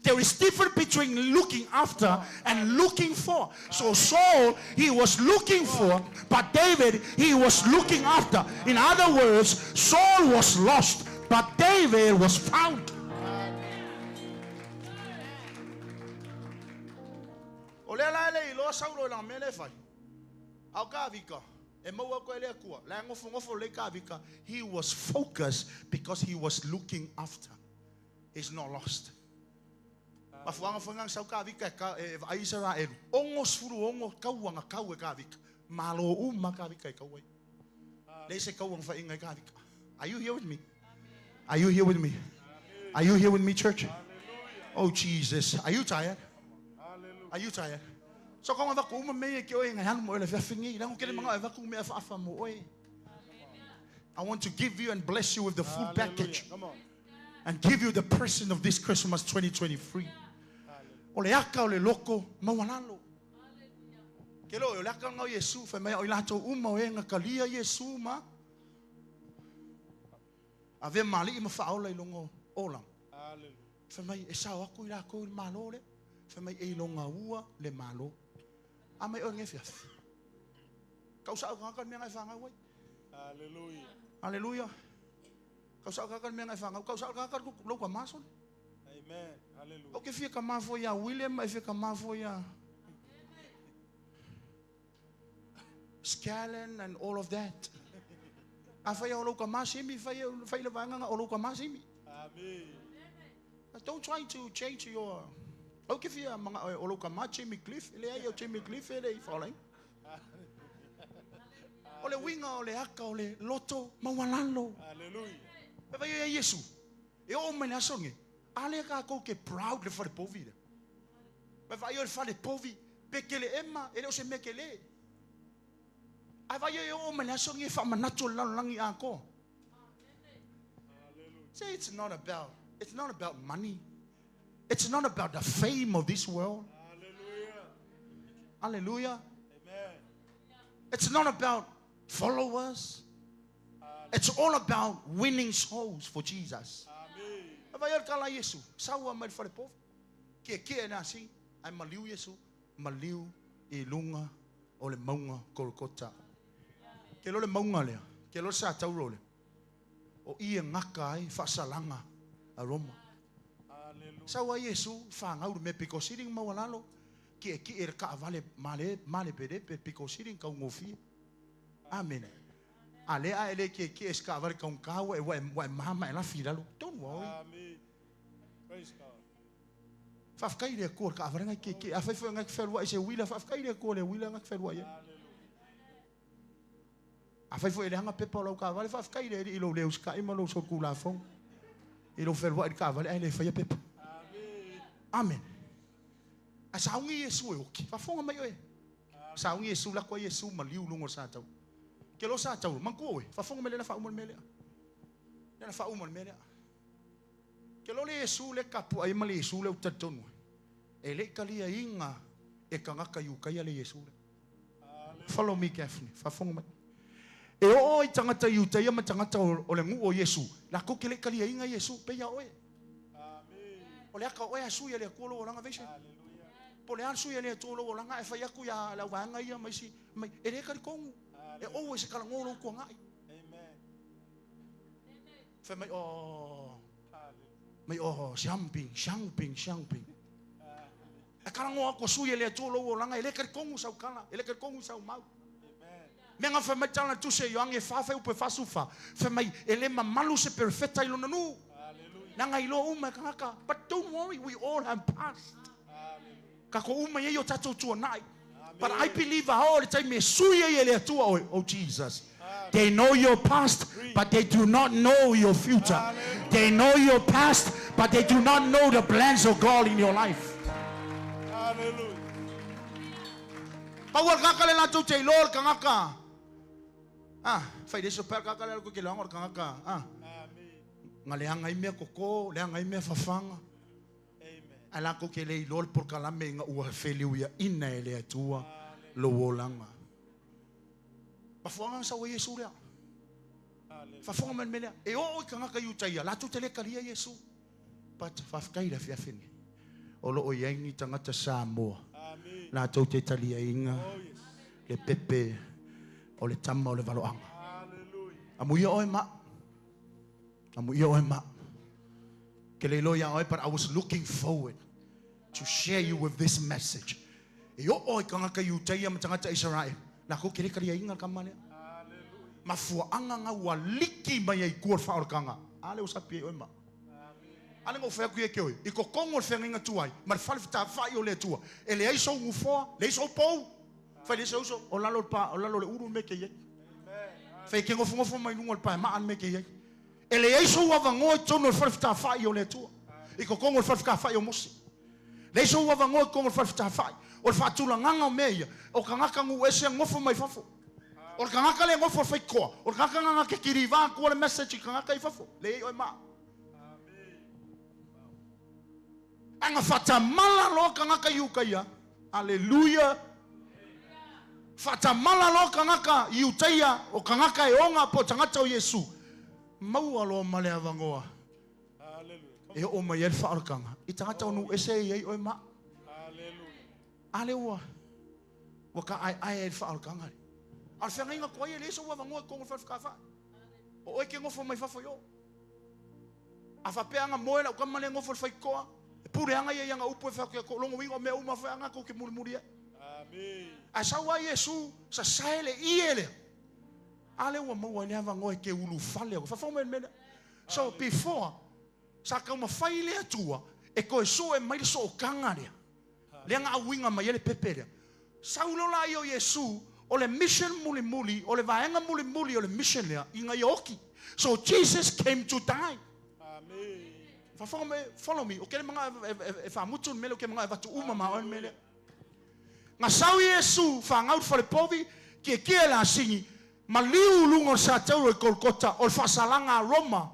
There is difference between looking after and looking for. So Saul, he was looking for, but David, he was looking after. In other words, Saul was lost, but David was found. O lea la ele i loa Saulo i langa mea le fai. Au ka vika. E maua ko ele akua. La ngofo ngofo le ka vika. He was focused because he was looking after. He's not lost. Mafuanga whangang sau ka vika e ka e ai Israel. Ongo sfuru ongo kauanga kau e ka vika. Malo uma ka vika e kau ai. Le se kauanga wha inga e ka vika. Are you here with me? Are you here with me? Are you here with me, church? Oh, Jesus. Are you tired? Are you tired? So kaunga vaku uma me e ke oe ngai halu mo ele whiawhingi. Lango kele manga e vaku mea whaafa mo oe. I want to give you and bless you with the full package. Come on. And give you the present of this Christmas 2023. O le aka o le loko maualalo. Ke lo o le aka ngau Yesu whai mai o i lātou uma o e ngā kalia Yesu ma. Ave mali i ma whaola i longo ola. Whai mai e sao aku i lākou i le malo le. Whai mai e i longa ua le malo. A mai o nge fiafi. Kau sao ngaka mea ngai whangau ai. Hallelujah. Hallelujah. Kau sao ngaka mea ngai whangau. Kau sao ngaka lau ka maso. Amen. Hallelujah. O ke fia ka mafo ia William, e fia ka mafo ia. Scallon and all of that. Afai o lou tama Simi, fai, fai le vaega o lou tama Simi. Don't try to change your... Au ke fia manga o lou tama Jimmy Cliff, le ai o Jimmy Cliff e le i whaolaina. O le winga o le aka o le loto maualalo. Hallelujah. E vai e Iesu. E o mai le aso nge. A lea kākou ke proud le fale povi le. Vai vai o le fale povi. Pe ke le ema, e le o se mea ke le. Ae vai e o mai le aso nge whaamanatu o le lalolagi atoa. Say it's not about, it's not about money. It's not about the fame of this world. Hallelujah. Hallelujah. Amen. It's not about followers. It's all about winning souls for Jesus. Amen. Vai o kala Yesu, saua mai le fale povi. Ke ke na si, ai maliu Yesu, maliu i lunga o le maunga Kolokota. Ke lo le maunga lea, ke lo sa tauro le. O ia ngaka ai whaasalanga a Roma. Hallelujah. Saua Yesu, whangau le me piko siring maualalo. Ke ke e ka vale male male pere pe piko siring ka ngofia. Amen. A le a ele ke ke es ka vale ka unkawa e wa wa mama e la filalo. Don't worry. Amen. Praise God. Whawhakai le kua ka avarenga ke ke a whaiwhai ngā whenua i se wila whawhakai le kua le wila ngā whenua i. A whaiwhai le hanga pepa o lau ka vale whawhakai le i lo leo ska i malo so kula fong. I lo whenua i ka vale ai le whaia pepa. Amen. A saungi Yesu e oki. Whafonga mai oe. Saungi Yesu la koa Yesu ma liu lungo sa tau. Ke lo sa tau manku oe. Whafonga me le na whauma le melea. Le na whauma le melea. Ke lo le Yesu le kapu ai ma le Yesu le utatonu. E le kalia inga e kangaka i ukaia le Yesu le. Follow me carefully. Whafonga mai. E o i tangata i utaia ma tangata o le ngu o Yesu. La ko ke le kalia inga Yesu pe ia oe. O le aka oe a sui le akua lo olanga veise. Po le asu ia le atua lo olanga e whai aku ia lau vaanga ia mai si mai e le kari kongu. E o e se kala ngolo kua ngai. Amen. Whai mai o mai o xiangping xiangping xiangping. E kala ngoa ko sui le atua lo olanga e le kari kongu sau kala e le kari kongu sau mau. Me nga whai mai tala tuse i ange whawhai upe whasuwha. Whai mai e le mamalu se perfecta i lona nu. Nanga i loa uma e kangaka. But don't worry, we all have passed. Ka ko uma i o tātou tuanai. But I believe all the time e sui e le atua oe. Oh Jesus. They know your past, but they do not know your future. They know your past, but they do not know the plans of God in your life. Hallelujah. Paua le kaka le latou te iloa le kangaka. Ah, fai le so pea kaka le ko ke leanga o le kangaka. Ah. Nga leanga i mea koko, leanga i mea fafanga. Amen. Ai la ko ke le iloa le polokalame nga ua feliu ia ina e le atua lo olanga. Mafuanga sa o Yesu lea. Fafonga mai le mea lea. E oo i kangaka i uta ia, latou te le kalia Yesu. But whawhakai la fiafine. O loo i aingi tangata Samoa. Amen. Latou te talia inga Oh yes. le pepe o le tama o le valoanga. Hallelujah. Amu ia oe ma. Amu ia oe ma. Ke le iloa ia oe, but I was looking forward to share you with this message. E o oe kangaka i utaia ma tangata Israel. La ko ke le kalia inga ka malea. Mafuaanga ngā ua liki mai ai kua whaorkanga. Ale o sapi e oe ma. Ale ngau whea kui e ke oe. I ko kongo le whea nginga tuai. Ma le whale whita whai o le atua. E le ai sou ngufoa, le ai sou pou. Whai le sou so, o lalo le pa, o lalo le uru me ke iei. Whai ke ngofu ngofu mai lunga le pae maan me ke iei. E le ai sou awangoa i tonu o le whale whita whai o le atua. I ko kongo le whale whita whai o Mosi. Le ai sou awangoa i kongo le whale whita whai. O le whaatula nganga o mea ia. O kangaka ngu ese ngofu mai fafo. O le kangaka le ngofo whai koa. O le kangaka nganga ke kiri wā kua le message i kangaka i fafo. Le ei oe maa. Anga whatamala loa kangaka i ukaia. Hallelujah. Whatamala loa kangaka i utaia o kangaka e onga po tangata o Yesu. Maua loa male awangoa. Hallelujah. E o mai e le whaorakanga. I tangata o nu ese i ei oe maa. Hallelujah. Ale ua. Ua ka ai ai e le whaorakanga. A le whangainga koa ia le eso ua wangoa i kongo le whawhakawha. O oe ke ngofo mai fafo yo. A whapeanga moe lau kama le ngofo le whaikoa. E pure anga ia ianga upu e whaku ia ko longo wingo mea uma whaanga ko ke muri muri e. Ae sau lava Iesu sasae le ie lea. A lea ua maua ai le avanoa e te ulufale au. Faafofoga mai i le mea lea. So before sa taumafai le Atua e toe sue mai le sootaga lea, lea na auina mai ai le pepe lea. Sau loa la ia o Iesu, o le mission mulimuli, o le vaega mulimuli o le mission lea, ina ia oti. So Jesus came to die. Faafofoga mai, follow me. Ou te le manao e faamutu le mea lea, ou te manao e avatu uma ma oe le mea lea. Na sau Iesu, fanau i le falepovi, tietie le asini, maliu i luga o le satauro i Kolokota, o le faasalaga a Roma.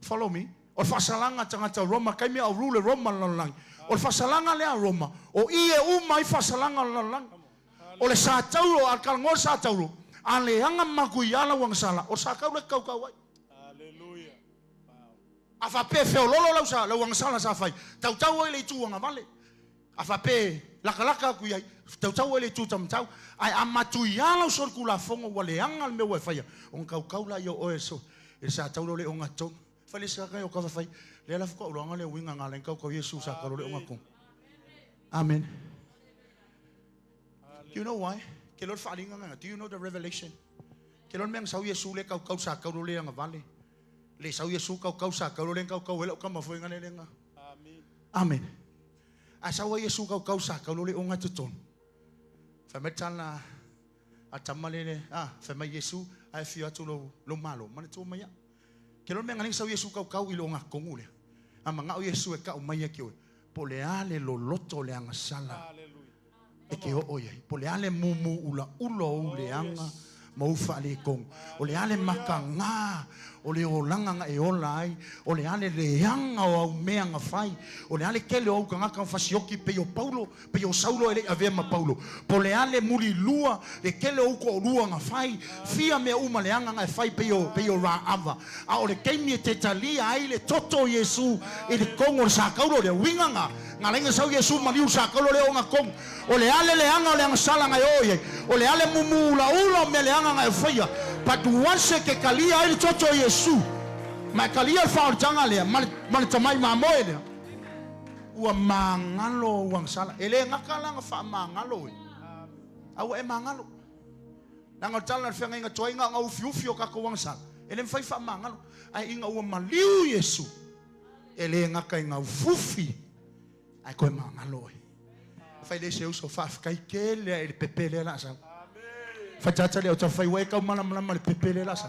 Follow me. O le faasalaga a tagata Roma, taimi a o rule Roma le lalolagi. O le faasalaga lea a Roma, o i e uma ai faasalaga o le lalolagi. O le satauro, a talanoa le satauro, a leaga makuia lau agasala, o le satauro e te tautau ai. A faapea e feololo lau sa, lau agasala sa fai, tautau ai le itu agavale. A faapea e lakalaka atu i ai, tautau ai le itu taumatau. Ae a matuia lau solitulafono ua leaga le mea ua e faia, ona tautau laia o oe e le satauro le ogatotonu. Fai le isi tagata o kava fai, lea la faatoa ou iloaga le uiga na ala ai ona tautau Iesu i satauro le ogatotonu. Amen. Do you know why? Ke iloa le faaaliga lena. Do you know the revelation? Ke iloa le mea na sau Iesu le tautau satauro le agavale. Le sau Iesu kaukau sa kau le kaukau ai lau tama foi ngale le nga. Amen. A sau ai Iesu kaukau sa kau le onga totonu. Fai mai tala a tama le le a fai mai Iesu ai fio atu lo lo malo mana tu mai. Ke lo mea ngale sau Iesu kaukau i lo onga kongu le. A mangao Iesu e kau mai ke oe. Po le a le loloto le agasala. E ke oo i ai. Po o le a le mumu ulaula o ou leaga ma ou faaletonu. O le a le makagā o le olaga na e ola ai. O le a le leaga o au mea na fai. O le a le tele o au tagata na fasioki pei o Paulo, pei o Saulo e le i avea ma Paulo. Po o le a le mulilua, le tele o ou toalua na fai. Fia mea uma leaga na e fai pei o, pei o Raava. A o le taimi e te talia ai le toto o Iesu i le tonu o le sakauro, le uiga na, na ala ai na sau Iesu maliu le sakauro lea ona tonu. O le a le leaga o le agasala na e oo i ai, o le a le mumu ulaula o mea leaga na e faia, but once e te talia ai le toto o Iesu, ma e talia le faaolitaga lea, ma le, ma le tamai mamoe lea, ua magalo ou agasala. E le gata la na faamagalo e, a ua e magalo. Leaga o le tala na le feagaiga tuai na ona ufiufi o tatou agasala, e le mafai faamagalo. Ae ina ua maliu Iesu, e le gata i gaufufi, ae toe magalo oe. Fai le se uso, faafetai tele ae i le pepe lea la sau. Fai tata le au tafai ua e tau malamalama le pepe lea la sau.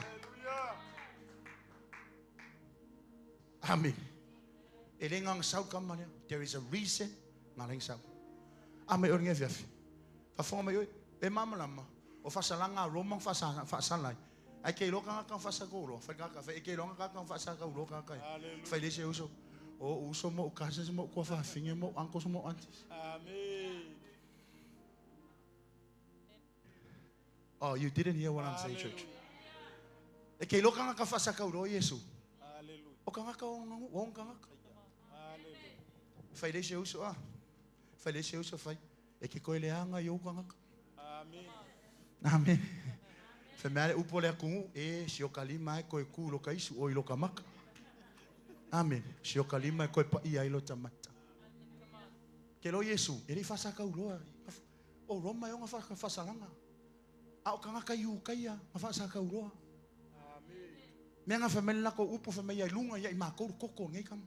Amen. E le nganga sau kama lea. There is a reason nga leng sau. A mai oe nge fiafi. Fafoga mai oe. E malamalama. O faasalaga a Roma faasala ai. Ai ke iloa kanga kanga faasaka uloa. Fai kaka fai e ke iloa kanga kanga faasaka uloa kanga kai. Fai le se uso. O uso mo cousins mo kua faafinge mo uncles mo aunties. Amen. Oh, you didn't hear what I'm saying, church. E ke iloa kanga ka faasaka uloa Iesu. O kangaka o o kangaka. Fai le se uso a. Fai le se uso fai. E ke koe leaga i ou kangaka. Amen. Fai mai le upu o le atunuu, e si o ka lima e koe ku lo ka isu o i lo ka maka. Amen. Si o ka lima e koe paia i lo tamata. Ke lo Iesu, e le faasaka uloa. O Roma e ona faasalaga. A o kangaka i ukaia, ma faasaka uloa. Mea nga fai mai le latou upu fai mai ia i luga ia i makou le koko o lenei tama.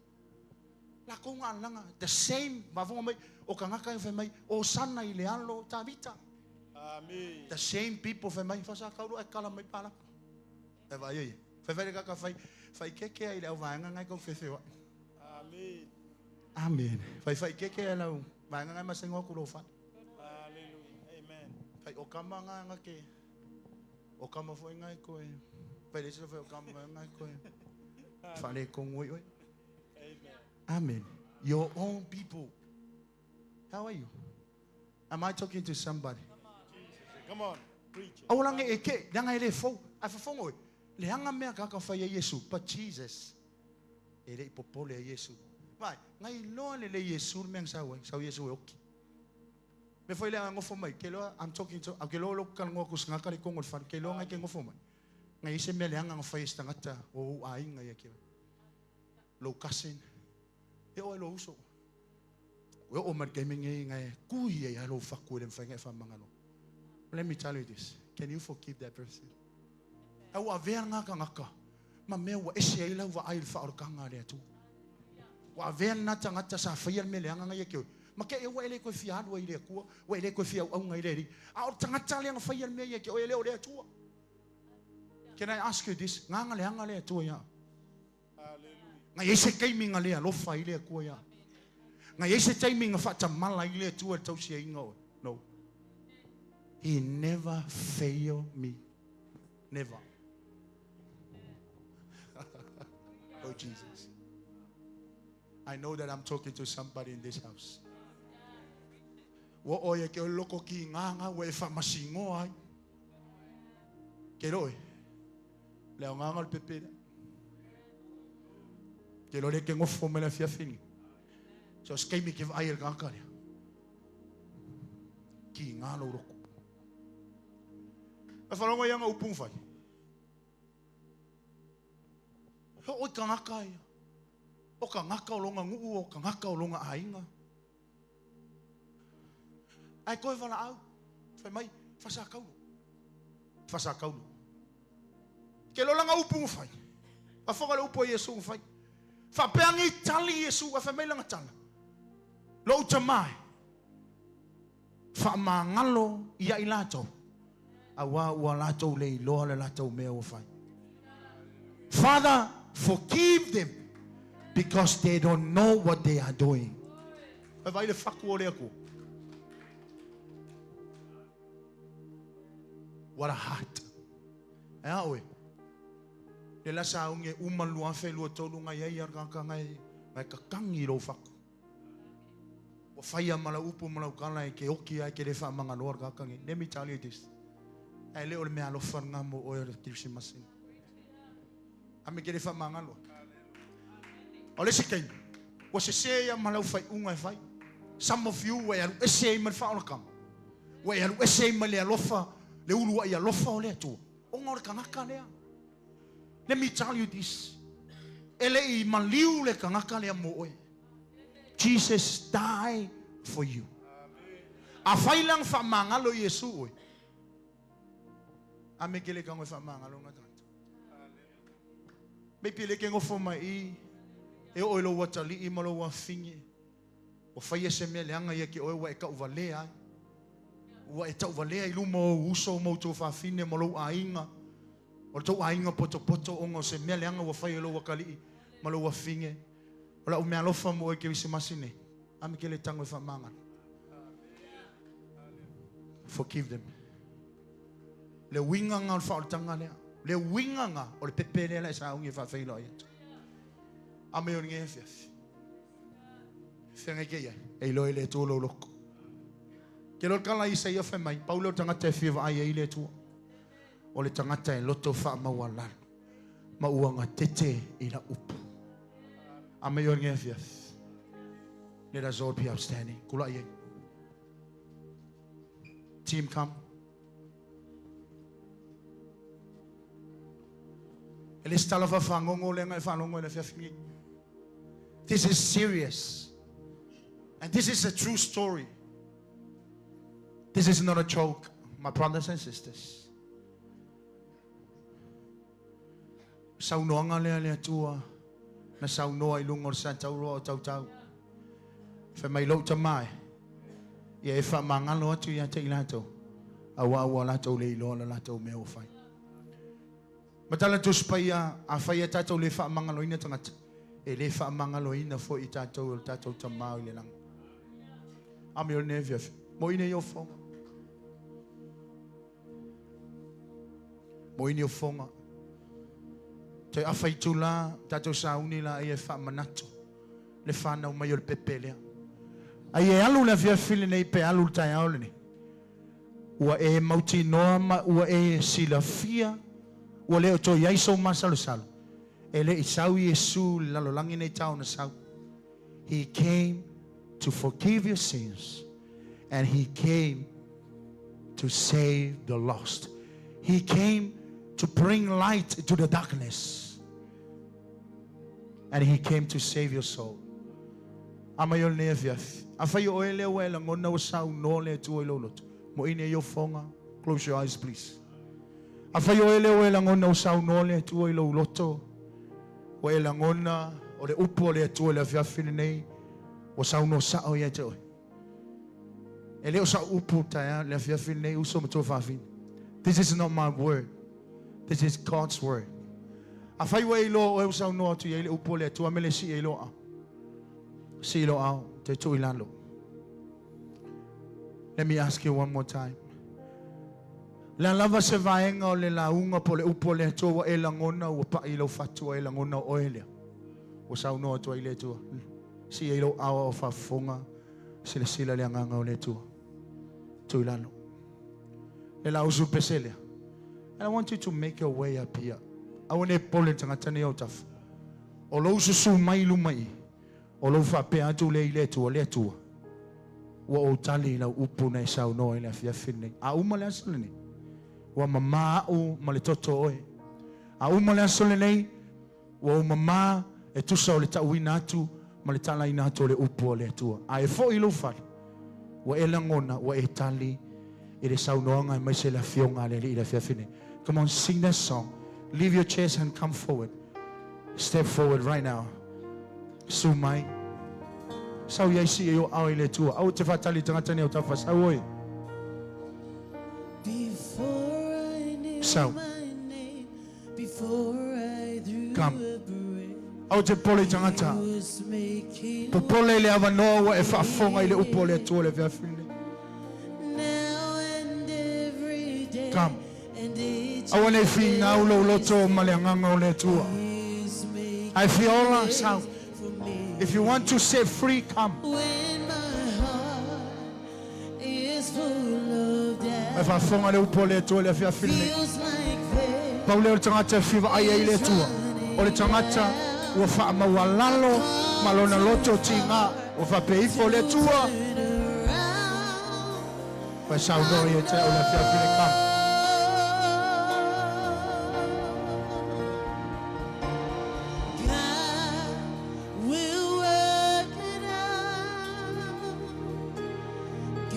Lakou nga alaga, the same, faafofoga mai, o kangaka e fai mai, Osana i le alo o Tavita. The same people fai mai, faasaka uloa e kala mai palapa. E vaai ai. Fai fai le kaka fai, fai keke ai le au vaega ngai kou fefe wai. Amen. Amen. Fai fai keke ai lau vaega ngai masengo aku lou fale. Hallelujah. Amen. Fai o kama nga nga ke o kama foi ngai koe. Fai le fai o kama ngai koe. Fale kongo oi. Amen. Amen. Your own people. How are you? Am I talking to somebody? Come on. Preach it. Aua langa e ke, leaga e le fou. Ai fafofoga oe, leaga mea kaka fai e Iesu, but Jesus, e le i popole a Iesu. Vai, ngai loa le le Iesu le mea na sau ai, sau Iesu e oki. Me foi le ngofo mai, ke loa, I'm talking to, au ke loa lo kala ngoa kusinga ka le kongo le fale, ke loa ngai ke ngofo mai. Ngai ise mea leaga nga fai e se tagata o ou aiga ia ke lou cousin, e oe lou uso. Ua oo mai le taimi lenei na e tui ai lava lou fatu e le mafai ona e faamagalo. Let me tell you this, can you forgive that person? Ae ua avea lena tagata ma mea ua ese ai lau vaai i le faaolataga a le Atua. Ua avea lena tagata sa faia le mea leaga na ia te oe, ma te i ua e le toe fia alu ai i le Atua, ua e le toe fia auauna i le Alii. A o le tagata lea na faia le mea ia te oe, e le o le Atua. Can I ask you this? Gaga leaga le Atua ia oe? Na i ai se taimi na le alofa ai le Atua ia oe? Na i ai se taimi na faatamala ai le Atua i le tausiaina o oe? No. He never fail me. Never. Oh Jesus. I know that I'm talking to somebody in this house. Ua oo ia te oe loko ki ngā ngā ua e whaamasinoa ai. Ke loe. Le aogaga o le pepe lea. Ke loa lea ke nofo mai le afiafi ni. So se taimi ke vaai e le tagata lea. Ki ngā lou loko. E whalongo ia ngā upu whai. He oi tagata ia. O tagata o longa nuu, o tagata o longa aiga. Ae toe valaau, fai mai, Fasakaulo. Fasakaulo. Ke lola nga upu na fai. Afoga le upu a Iesu na fai. Faapea ni tali Iesu, ae fai mai lana tala. Lou tama e, faamagalo ia i latou, aua ua latou le iloa le latou mea ua fai. Father, forgive them because they don't know what they are doing. E vai le fatu o le Atua. What a heart. E a oe. Le la sa unge uma 2023 ngai ai ar kaka ngai ngai kakangi lou fatu. Ua faia ma lau upu ma lau tala e ke oki ai ke le faamagaloa le tagata nei. Let me tell you this. Ae le o le mea alofa lena mo oe o le Kerisimasi. A me ke le faamagaloa. O le isi taimi, ua sese ia ma lau faaiuga e fai. Some of you ua e alu ese ai ma le faaolataga. Ua e alu ese ai ma le alofa, le uluai alofa o le Atua. Ona o le tagata lea. Let me tell you this. E le i maliu le tagata lea mo oe. Jesus died for you. Afai la na faamagalo Iesu oe, a me ke le tago e faamagalo na tagata. Maybe le ke nofo mai i, e oo i lou atalii ma lou afafine, ua faia se mea leaga ia te oe ua e tauvalea ai. Ua e tauvalea i luma o ou uso ma outou fafine ma lou aiga, o le tou aiga potopoto ona o se mea leaga ua fai e lou atalii ma lou afafine. O lau mea alofa mo oe Kerisimasi nei, a me ke le tago e faamagalo. Forgive them. Le uiga nga o le faaolataga lea. Le uiga nga o le pepe lea la e sauni e faafeiloai atu. A me o lenei afiafi. Feagai ke iai. E iloa e le Atua lou loko. Ke loa le tala a Isaia fai mai, pau lea o le tagata e fia vaai ai le Atua. O le tagata e loto faamaualalo ma ua gatete i la upu. A me o lenei afiafi. Let us all be upstanding. Kula'i ai. Team come. E le se tala faafagogo lea na e faalogo i le afiafi nei. This is serious. And this is a true story. This is not a joke, my brothers and sisters. Saunoaga lea le Atua na saunoa i luga o le Satauro o tautau. Fai mai lou tama e, ia e faamagalo atu ia te i latou, aua ua latou le iloa le latou mea ua fai. Matala Tusi Paia, afai e tatou le faamagaloina tagata, e le faamagaloina foi i tatou e o tatou Tama o i le lagi. Ame o lenei afiafi. Mo ine i ofoga. Mo ini ofoga. Toe afa itula, tatou sauni la ia e faamanatu le whanau mai o le pepe lea. Ai e alu le afiafi lenei pe alu le taeao lenei. Ua e mautinoa ma ua e silafia, ua le o toe i ai sou masalosalo. E le i sau Iesu i le lalolagi nei tao na sau. He came to forgive your sins and he came to save the lost. He came to bring light to the darkness. And he came to save your soul. A mai o lenei afiafi. Afai o oe lea ua e lagona ua saunoa le Atua i lou loto. Mo'i nei ofoga. Close your eyes, please. Afai o oe lea ua e lagona ua saunoa le Atua i lou loto. Ua e lagona o le upu o le Atua i le afiafi lenei. Ua saunoa sa'o ia te oe. E le o sa'u upu taeao le afiafi lenei uso ma tuafafine. This is not my word. This is God's word. Afai ua e iloa o oe ua saunoa atu i ai le upu o le Atua me le sii e iloa. Sii lou ao, te tuu i lalo. Let me ask you one more time. Le a lava se vaega o le lauga po o le upu o le Atua ua e lagona ua pa'i i lou fatu ua e lagona o oe lea. Ua saunoa atu ai le Atua. Sii ai lou ao o faafofoga silasila le agaga o le Atua. Tuu i lalo. Le la usu pese lea. And I want you to make your way up here. Aua ne popole le tagata nei o tafa. O lou susu mai luma i. O lou faapea atu le i le Atua, le Atua. Ua ou tali i lau upu na e saunoa i le afiafi lenei. A uma le aso lenei. Ua mamā au ma le toto o oe. A uma le aso lenei. Ua ou mamā e tusa o le ta'uina atu ma le talaina atu o le upu o le Atua. A e fo'i lou fale. Ua e lagona, ua e tali i le saunoaga aemaise le afioga a le Alii i le afiafi nei. Come on, sing that song. Leave your chairs and come forward. Step forward right now. Su mai. Sau iai sii ai o ao i le Atua. Aua te faatali i tagata nei o tafa. Sau oe. Before I knew Sau. my name, before I drew Come. a breath, Aua te popole i tagata. was making Popole i le avanoa ua e faafofoga i le upu o le Atua i le afiafi lenei. now and every day. Come. And each Aua nei finau lou loto ma le agaga o le Atua. is making Ai fia ola, sau. for me. If you want to set free, come. When my heart is full of E doubt, faafofoga le upu o le Atua i le afiafi lenei. feels like there's Pau lea o le tagata e fiva ai ai le Atua. O le tagata ua faamaualalo ma lona loto tigā. Ua faapeifo le Atua. turn around. Fa saunoa ia te au le afiafi lenei. Come. God will work it out.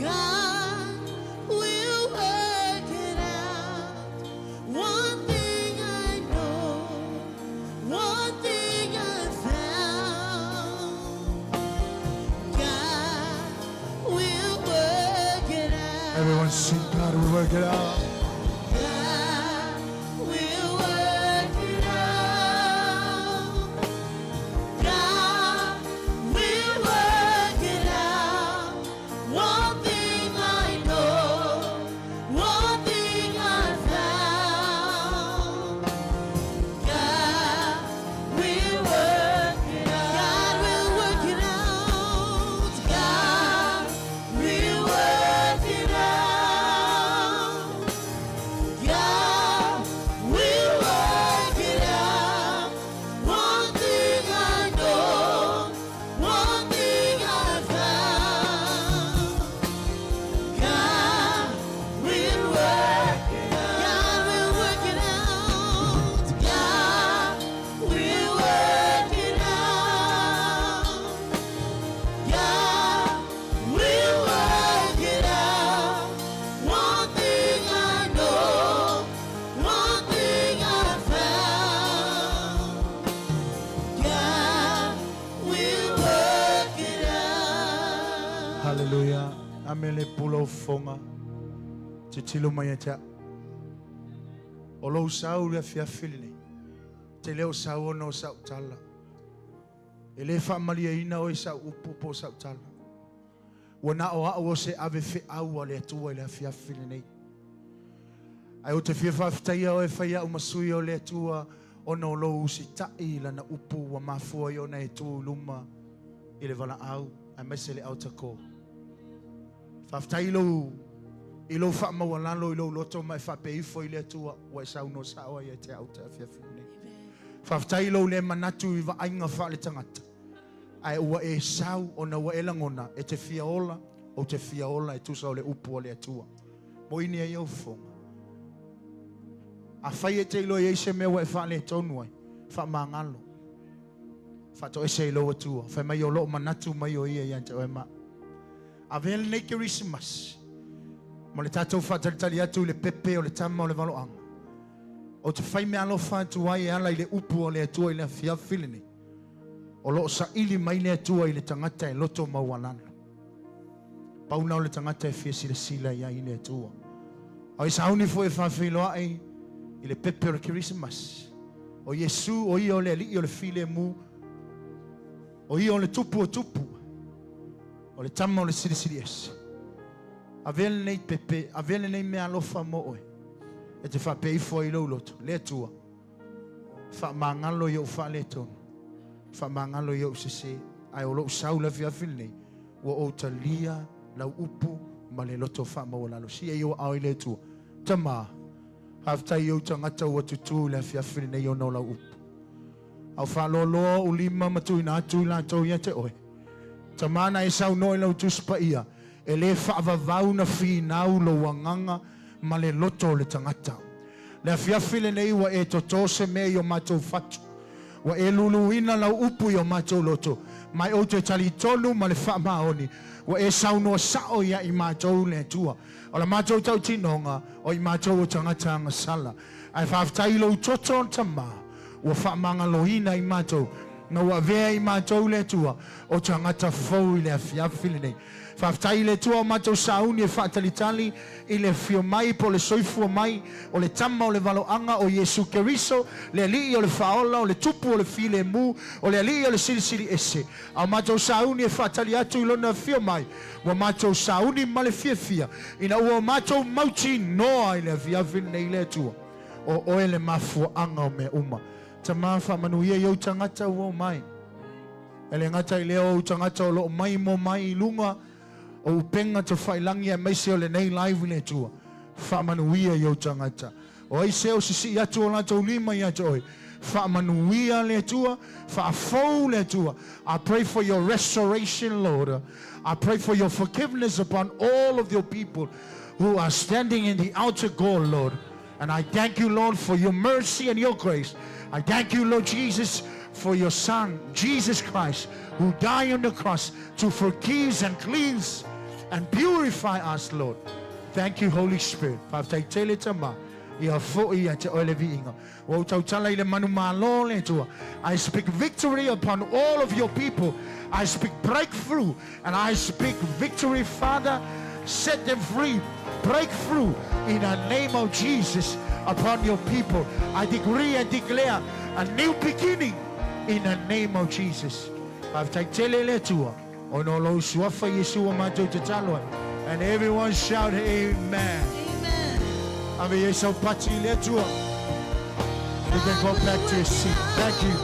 God will work it out. One thing I know, one thing I found. God will work it out. Everyone sing, God will work it out. God will work it out. God will work it out. One thing I know, one thing I found. God will work it out. God will work it out. God will work it out. God will work it out. One thing I know, one thing I found. God will work it out. God will work it out. God will work it out. God will work it out. One thing I know, one thing I found. God will work it out. Hallelujah. Amele pula o fofoga. Tilotilo mai ia te au. O lou sau le afiafi lenei. Te le o sau ona o sa'u tala. E le faamalieina oe sa'u upu po o sa'u tala. Ua na o a'u o se ave fe'au a le Atua i le afiafi lenei. Ae ou te fia faafetaia oe fai a'u ma sui o le Atua ona o lou usita'i i lana upu ua mafua i ona e tu i luma i le valaau aemaise le altar call. Faafetai lou i lou faamaualalo i lou loto ma e faapeifo i le Atua ua e saunoa sa'o ai e te au te afiafi lenei. Faafetai lou le manatu i vaaiga faaletagata. Ae ua e sau ona ua e lagona e te fia ola ou te fia ola e tusa o le upu o le Atua. Mo'i nei au fofoga. Afai e te iloa i ai se mea ua e faaletonu ai, faamagalo. Whato ese i lau atua. Whai mai o loo manatu mai o ia ia te oe ma. A vea lenei Kerisimasi. Ma le tātou whaatalitali atu i le pepe o le tama o le valoanga. O te whai mea alofa atu ai e ala i le upu o le atua i le afiafi lenei. O loo sa ili mai le atua i le tangata e loto maualalo. Pauna o le tangata e fia sila sila ia i le atua. O i sauni fo e whawhiloa ai i le pepe o le Kerisimasi. O Iesu o ia o le alii o le file mu. O ia o le tupu o tupu. O le tama o le silisili ese. A vea lenei pepe, a vea lenei mea alofa mo oe. E te whapeifo ai lau loto. Le atua. Whaamangalo i au whaaletonu. Whaamangalo i au sese. Ai o lou sau la fiafi lenei. Ua o talia lau upu ma le loto whaamaualalo. Si e o au i le atua. Tama. Haftai au tangata ua tutu le afiafi lenei o no lau upu. Au whaaloloa o lima matuina atu i lātou ia te oe. Tamana e sau noi lau tuspa ia. E le whaavavau na whinau lo wanganga ma le loto o le tangata. Le afiafi lenei ua e toto se mea i o mātou whatu. Ua e luluina lau upu i o mātou loto. Mai o te tali tonu ma le whaamaoni. Ua e saunoa sao ia i mātou le atua. O la mātou tau tinonga o i mātou o tangata anga sala. Ai whaaftai lo toto o tama. Ua whaamangaloina i mātou. Na ua vea i mātou le atua. O tangata fou i le afiafi lenei. Whaaftai le tua o mātou sauni e whaatalitali i le fio mai po le soifua mai o le tama o le valoanga o Iesu Keriso le alii o le whaola o le tupu o le file mu o le alii o le silisili ese. Au mātou sauni e whaatali atu i lona fio mai ua mātou sauni ma le fia fia ina ua mātou mauti noa i le afiafi nei le atua. O oe le mafuaanga o mea uma. Ta mā whaamanu ia i au tangata ua o mai. E le ngata i leo au tangata o loo mai mo mai i lunga o upenga te whailangi e meise o le nei live i le atua. Whaamanuia i au tangata. O ai se o sisi atu o lātou lima i atu oe. Whaamanuia le atua. Whaafou le atua. I pray for your restoration, Lord. I pray for your forgiveness upon all of your people who are standing in the outer goal, Lord. And I thank you, Lord, for your mercy and your grace. I thank you, Lord Jesus, for your Son, Jesus Christ, who died on the cross to forgive and cleanse and purify us, Lord. Thank you, Holy Spirit. Whaftai tele tama, ia fo ia te oele viinga. Wa utautala i le manu malo le atua. I speak victory upon all of your people. I speak breakthrough and I speak victory, Father. Set them free. Breakthrough in the name of Jesus upon your people. I decree and declare a new beginning in the name of Jesus. Whaftai tele le atua. O no lo suafa Yeshua mātou te taloa. And everyone shout amen. Amen. Ave Yesu pati le atua. You can go back to your seat. Thank you.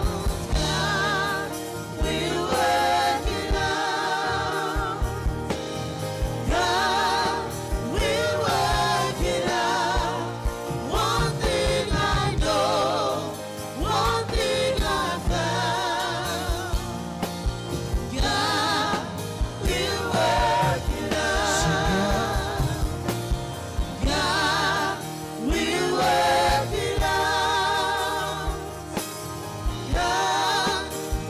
God will work it out. God will work it out. One thing I know, one thing I found. God will work it out. God will work it out. God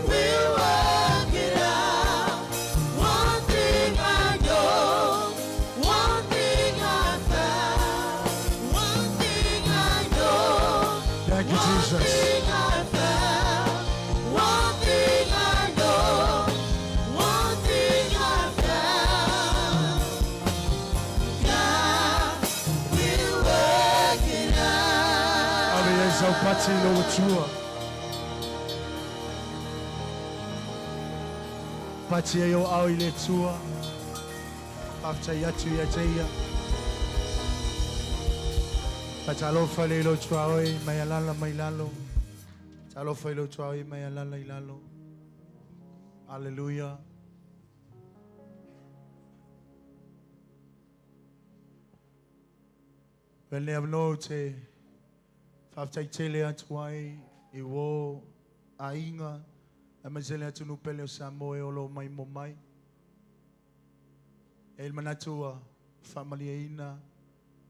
will work it out. One thing I know, one thing I found. One thing I know, Thank you, one Jesus. thing I found. One thing I know, one thing I found. God will work it out. Ave Yesu pati lo atua. Pati e o au i le atua. Whaftai atu ia te ia. Fatalofa le lo tua oe mai alala mai lalo. Talofa i lo tua oe mai alala i lalo. Hallelujah. Wele avno te whaftai tele atu ai i wō a inga a mazele atu nu pele o sa moe o lo mai mo mai. E il manatua whaamalia ina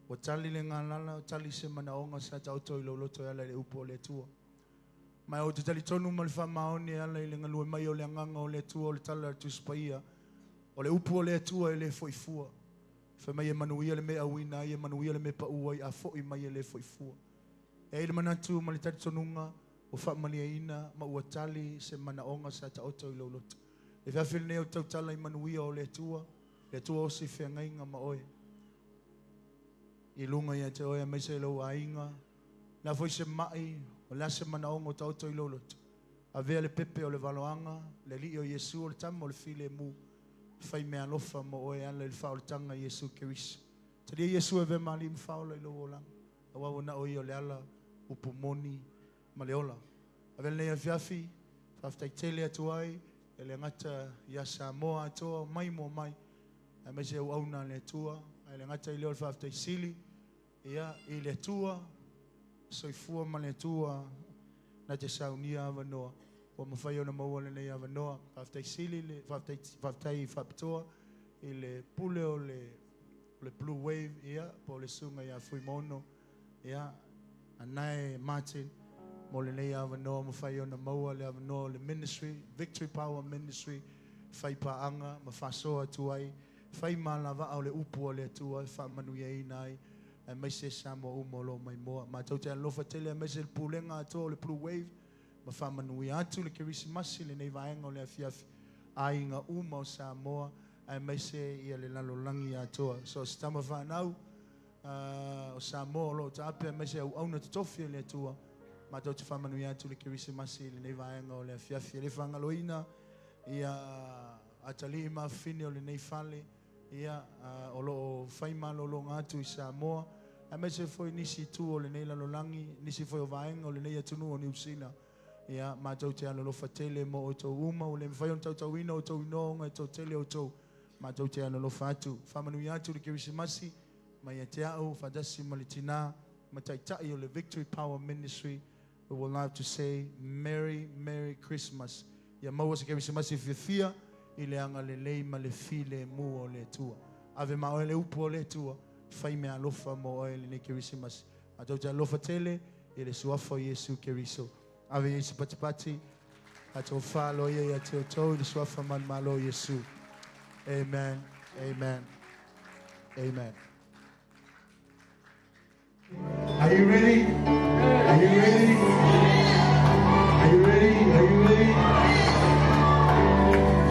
o tali le ngā lala, o tali se mana onga sa tauto i lo loto e ala le upo o le atua. Ma ou te talitonu ma le faamaoni e ala i le galue mai o le Agaga o le Atua o le tala a le Tusi Paia, o le upu a le Atua e le foi fua. Fai mai e manuia le mea e auina ai, e manuia le mea e pau ai, a foi mai e le foi fua. E i ai le manatu ma le talitonuga ua faamalieina ma ua tali se manaoga sa taoto i lou loto. Le afiafi lenei ou te tautala i manuia o le Atua, le Atua osi feagaiga ma oe. I luga ia te oe aemaise i lou aiga, o le a foi se mai, o le a se manaoga o taoto i lou loto, avea le pepe o le valoaga, le Alii o Iesu o le Tama o le Filemu, fai meaalofa mo oe e ala i le faaolataga a Iesu Keriso. Talia Iesu e avea ma Alii ma Faaola i lou olaga, aua ua na o Ia o le ala, upu moni ma le ola. Avea lenei afiafi, faafetai tele atu ai e le gata ia Samoa atoa mai mo mai, aemaise auauna a le Atua, ae le gata i lea o le faafetai sili ia i le Atua, soifua ma le Atua na te saunia avanoa ua mafai ona maua lenei avanoa. Faafetai sili le faafetai, faafetai faapitoa i le pule o le o le Blue Wave ia po o le susuga ia Fuimaono ia Anae Martin mo lenei avanoa mafai ona maua le avanoa o le ministry, Victory Power Ministry, fai paaga ma faasoa atu ai, fai ma alavaa o le upu a le Atua e faamanuiaina ai aemaise Samoa uma o lo o maimoa. Matou te alolofa tele aemaise le pulega atoa o le Blue Wave ma faamanuia atu le Kerisimasi lenei vaega o le afiafi, aiga uma o Samoa aemaise ia le lalolagi atoa. So se tama fanau o Samoa o lo o taape aemaise auauna totofi a le Atua, matou te faamanuia atu le Kerisimasi i lenei vaega o le afiafi. E le faagaloina ia atalii ma afafine o lenei fale ia o lo o fai malologa atu i Samoa, aemaise foi nisi itu o lenei lalolagi, nisi foi o vaega o lenei atunuu o Niu Sila. Ia, matou te alolofa tele mo outou uma, ua le mafai ona tautauina outou inoa ona e toatele outou. Matou te alolofa atu. Faamanuia atu le Kerisimasi mai ia te au, faatasi ma le tina ma taitai o le Victory Power Ministry. We would love to say Merry, Merry Christmas. Ia maua se Kerisimasi fiafia i le agalelei ma le filemu o le Atua. Ave ma oe le upu o le Atua, fai meaalofa mo oe lenei Kerisimasi. Matou te alofa tele i le suafa o Iesu Keriso. Ave ia i se patipati, a tofa aloaia ia te outou i le suafa manumalo o Iesu. Amen, amen, amen. Are you ready? Are you ready? Are you ready? Are you ready?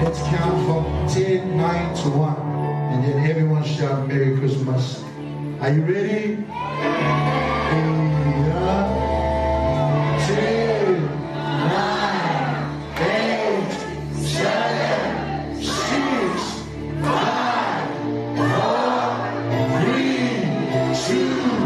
Let's count from 10, 9 to 1. And then everyone shout Merry Christmas. Are you ready? Yeah. 10, 9, 8, 7, 6, 5, 4, 3, 2,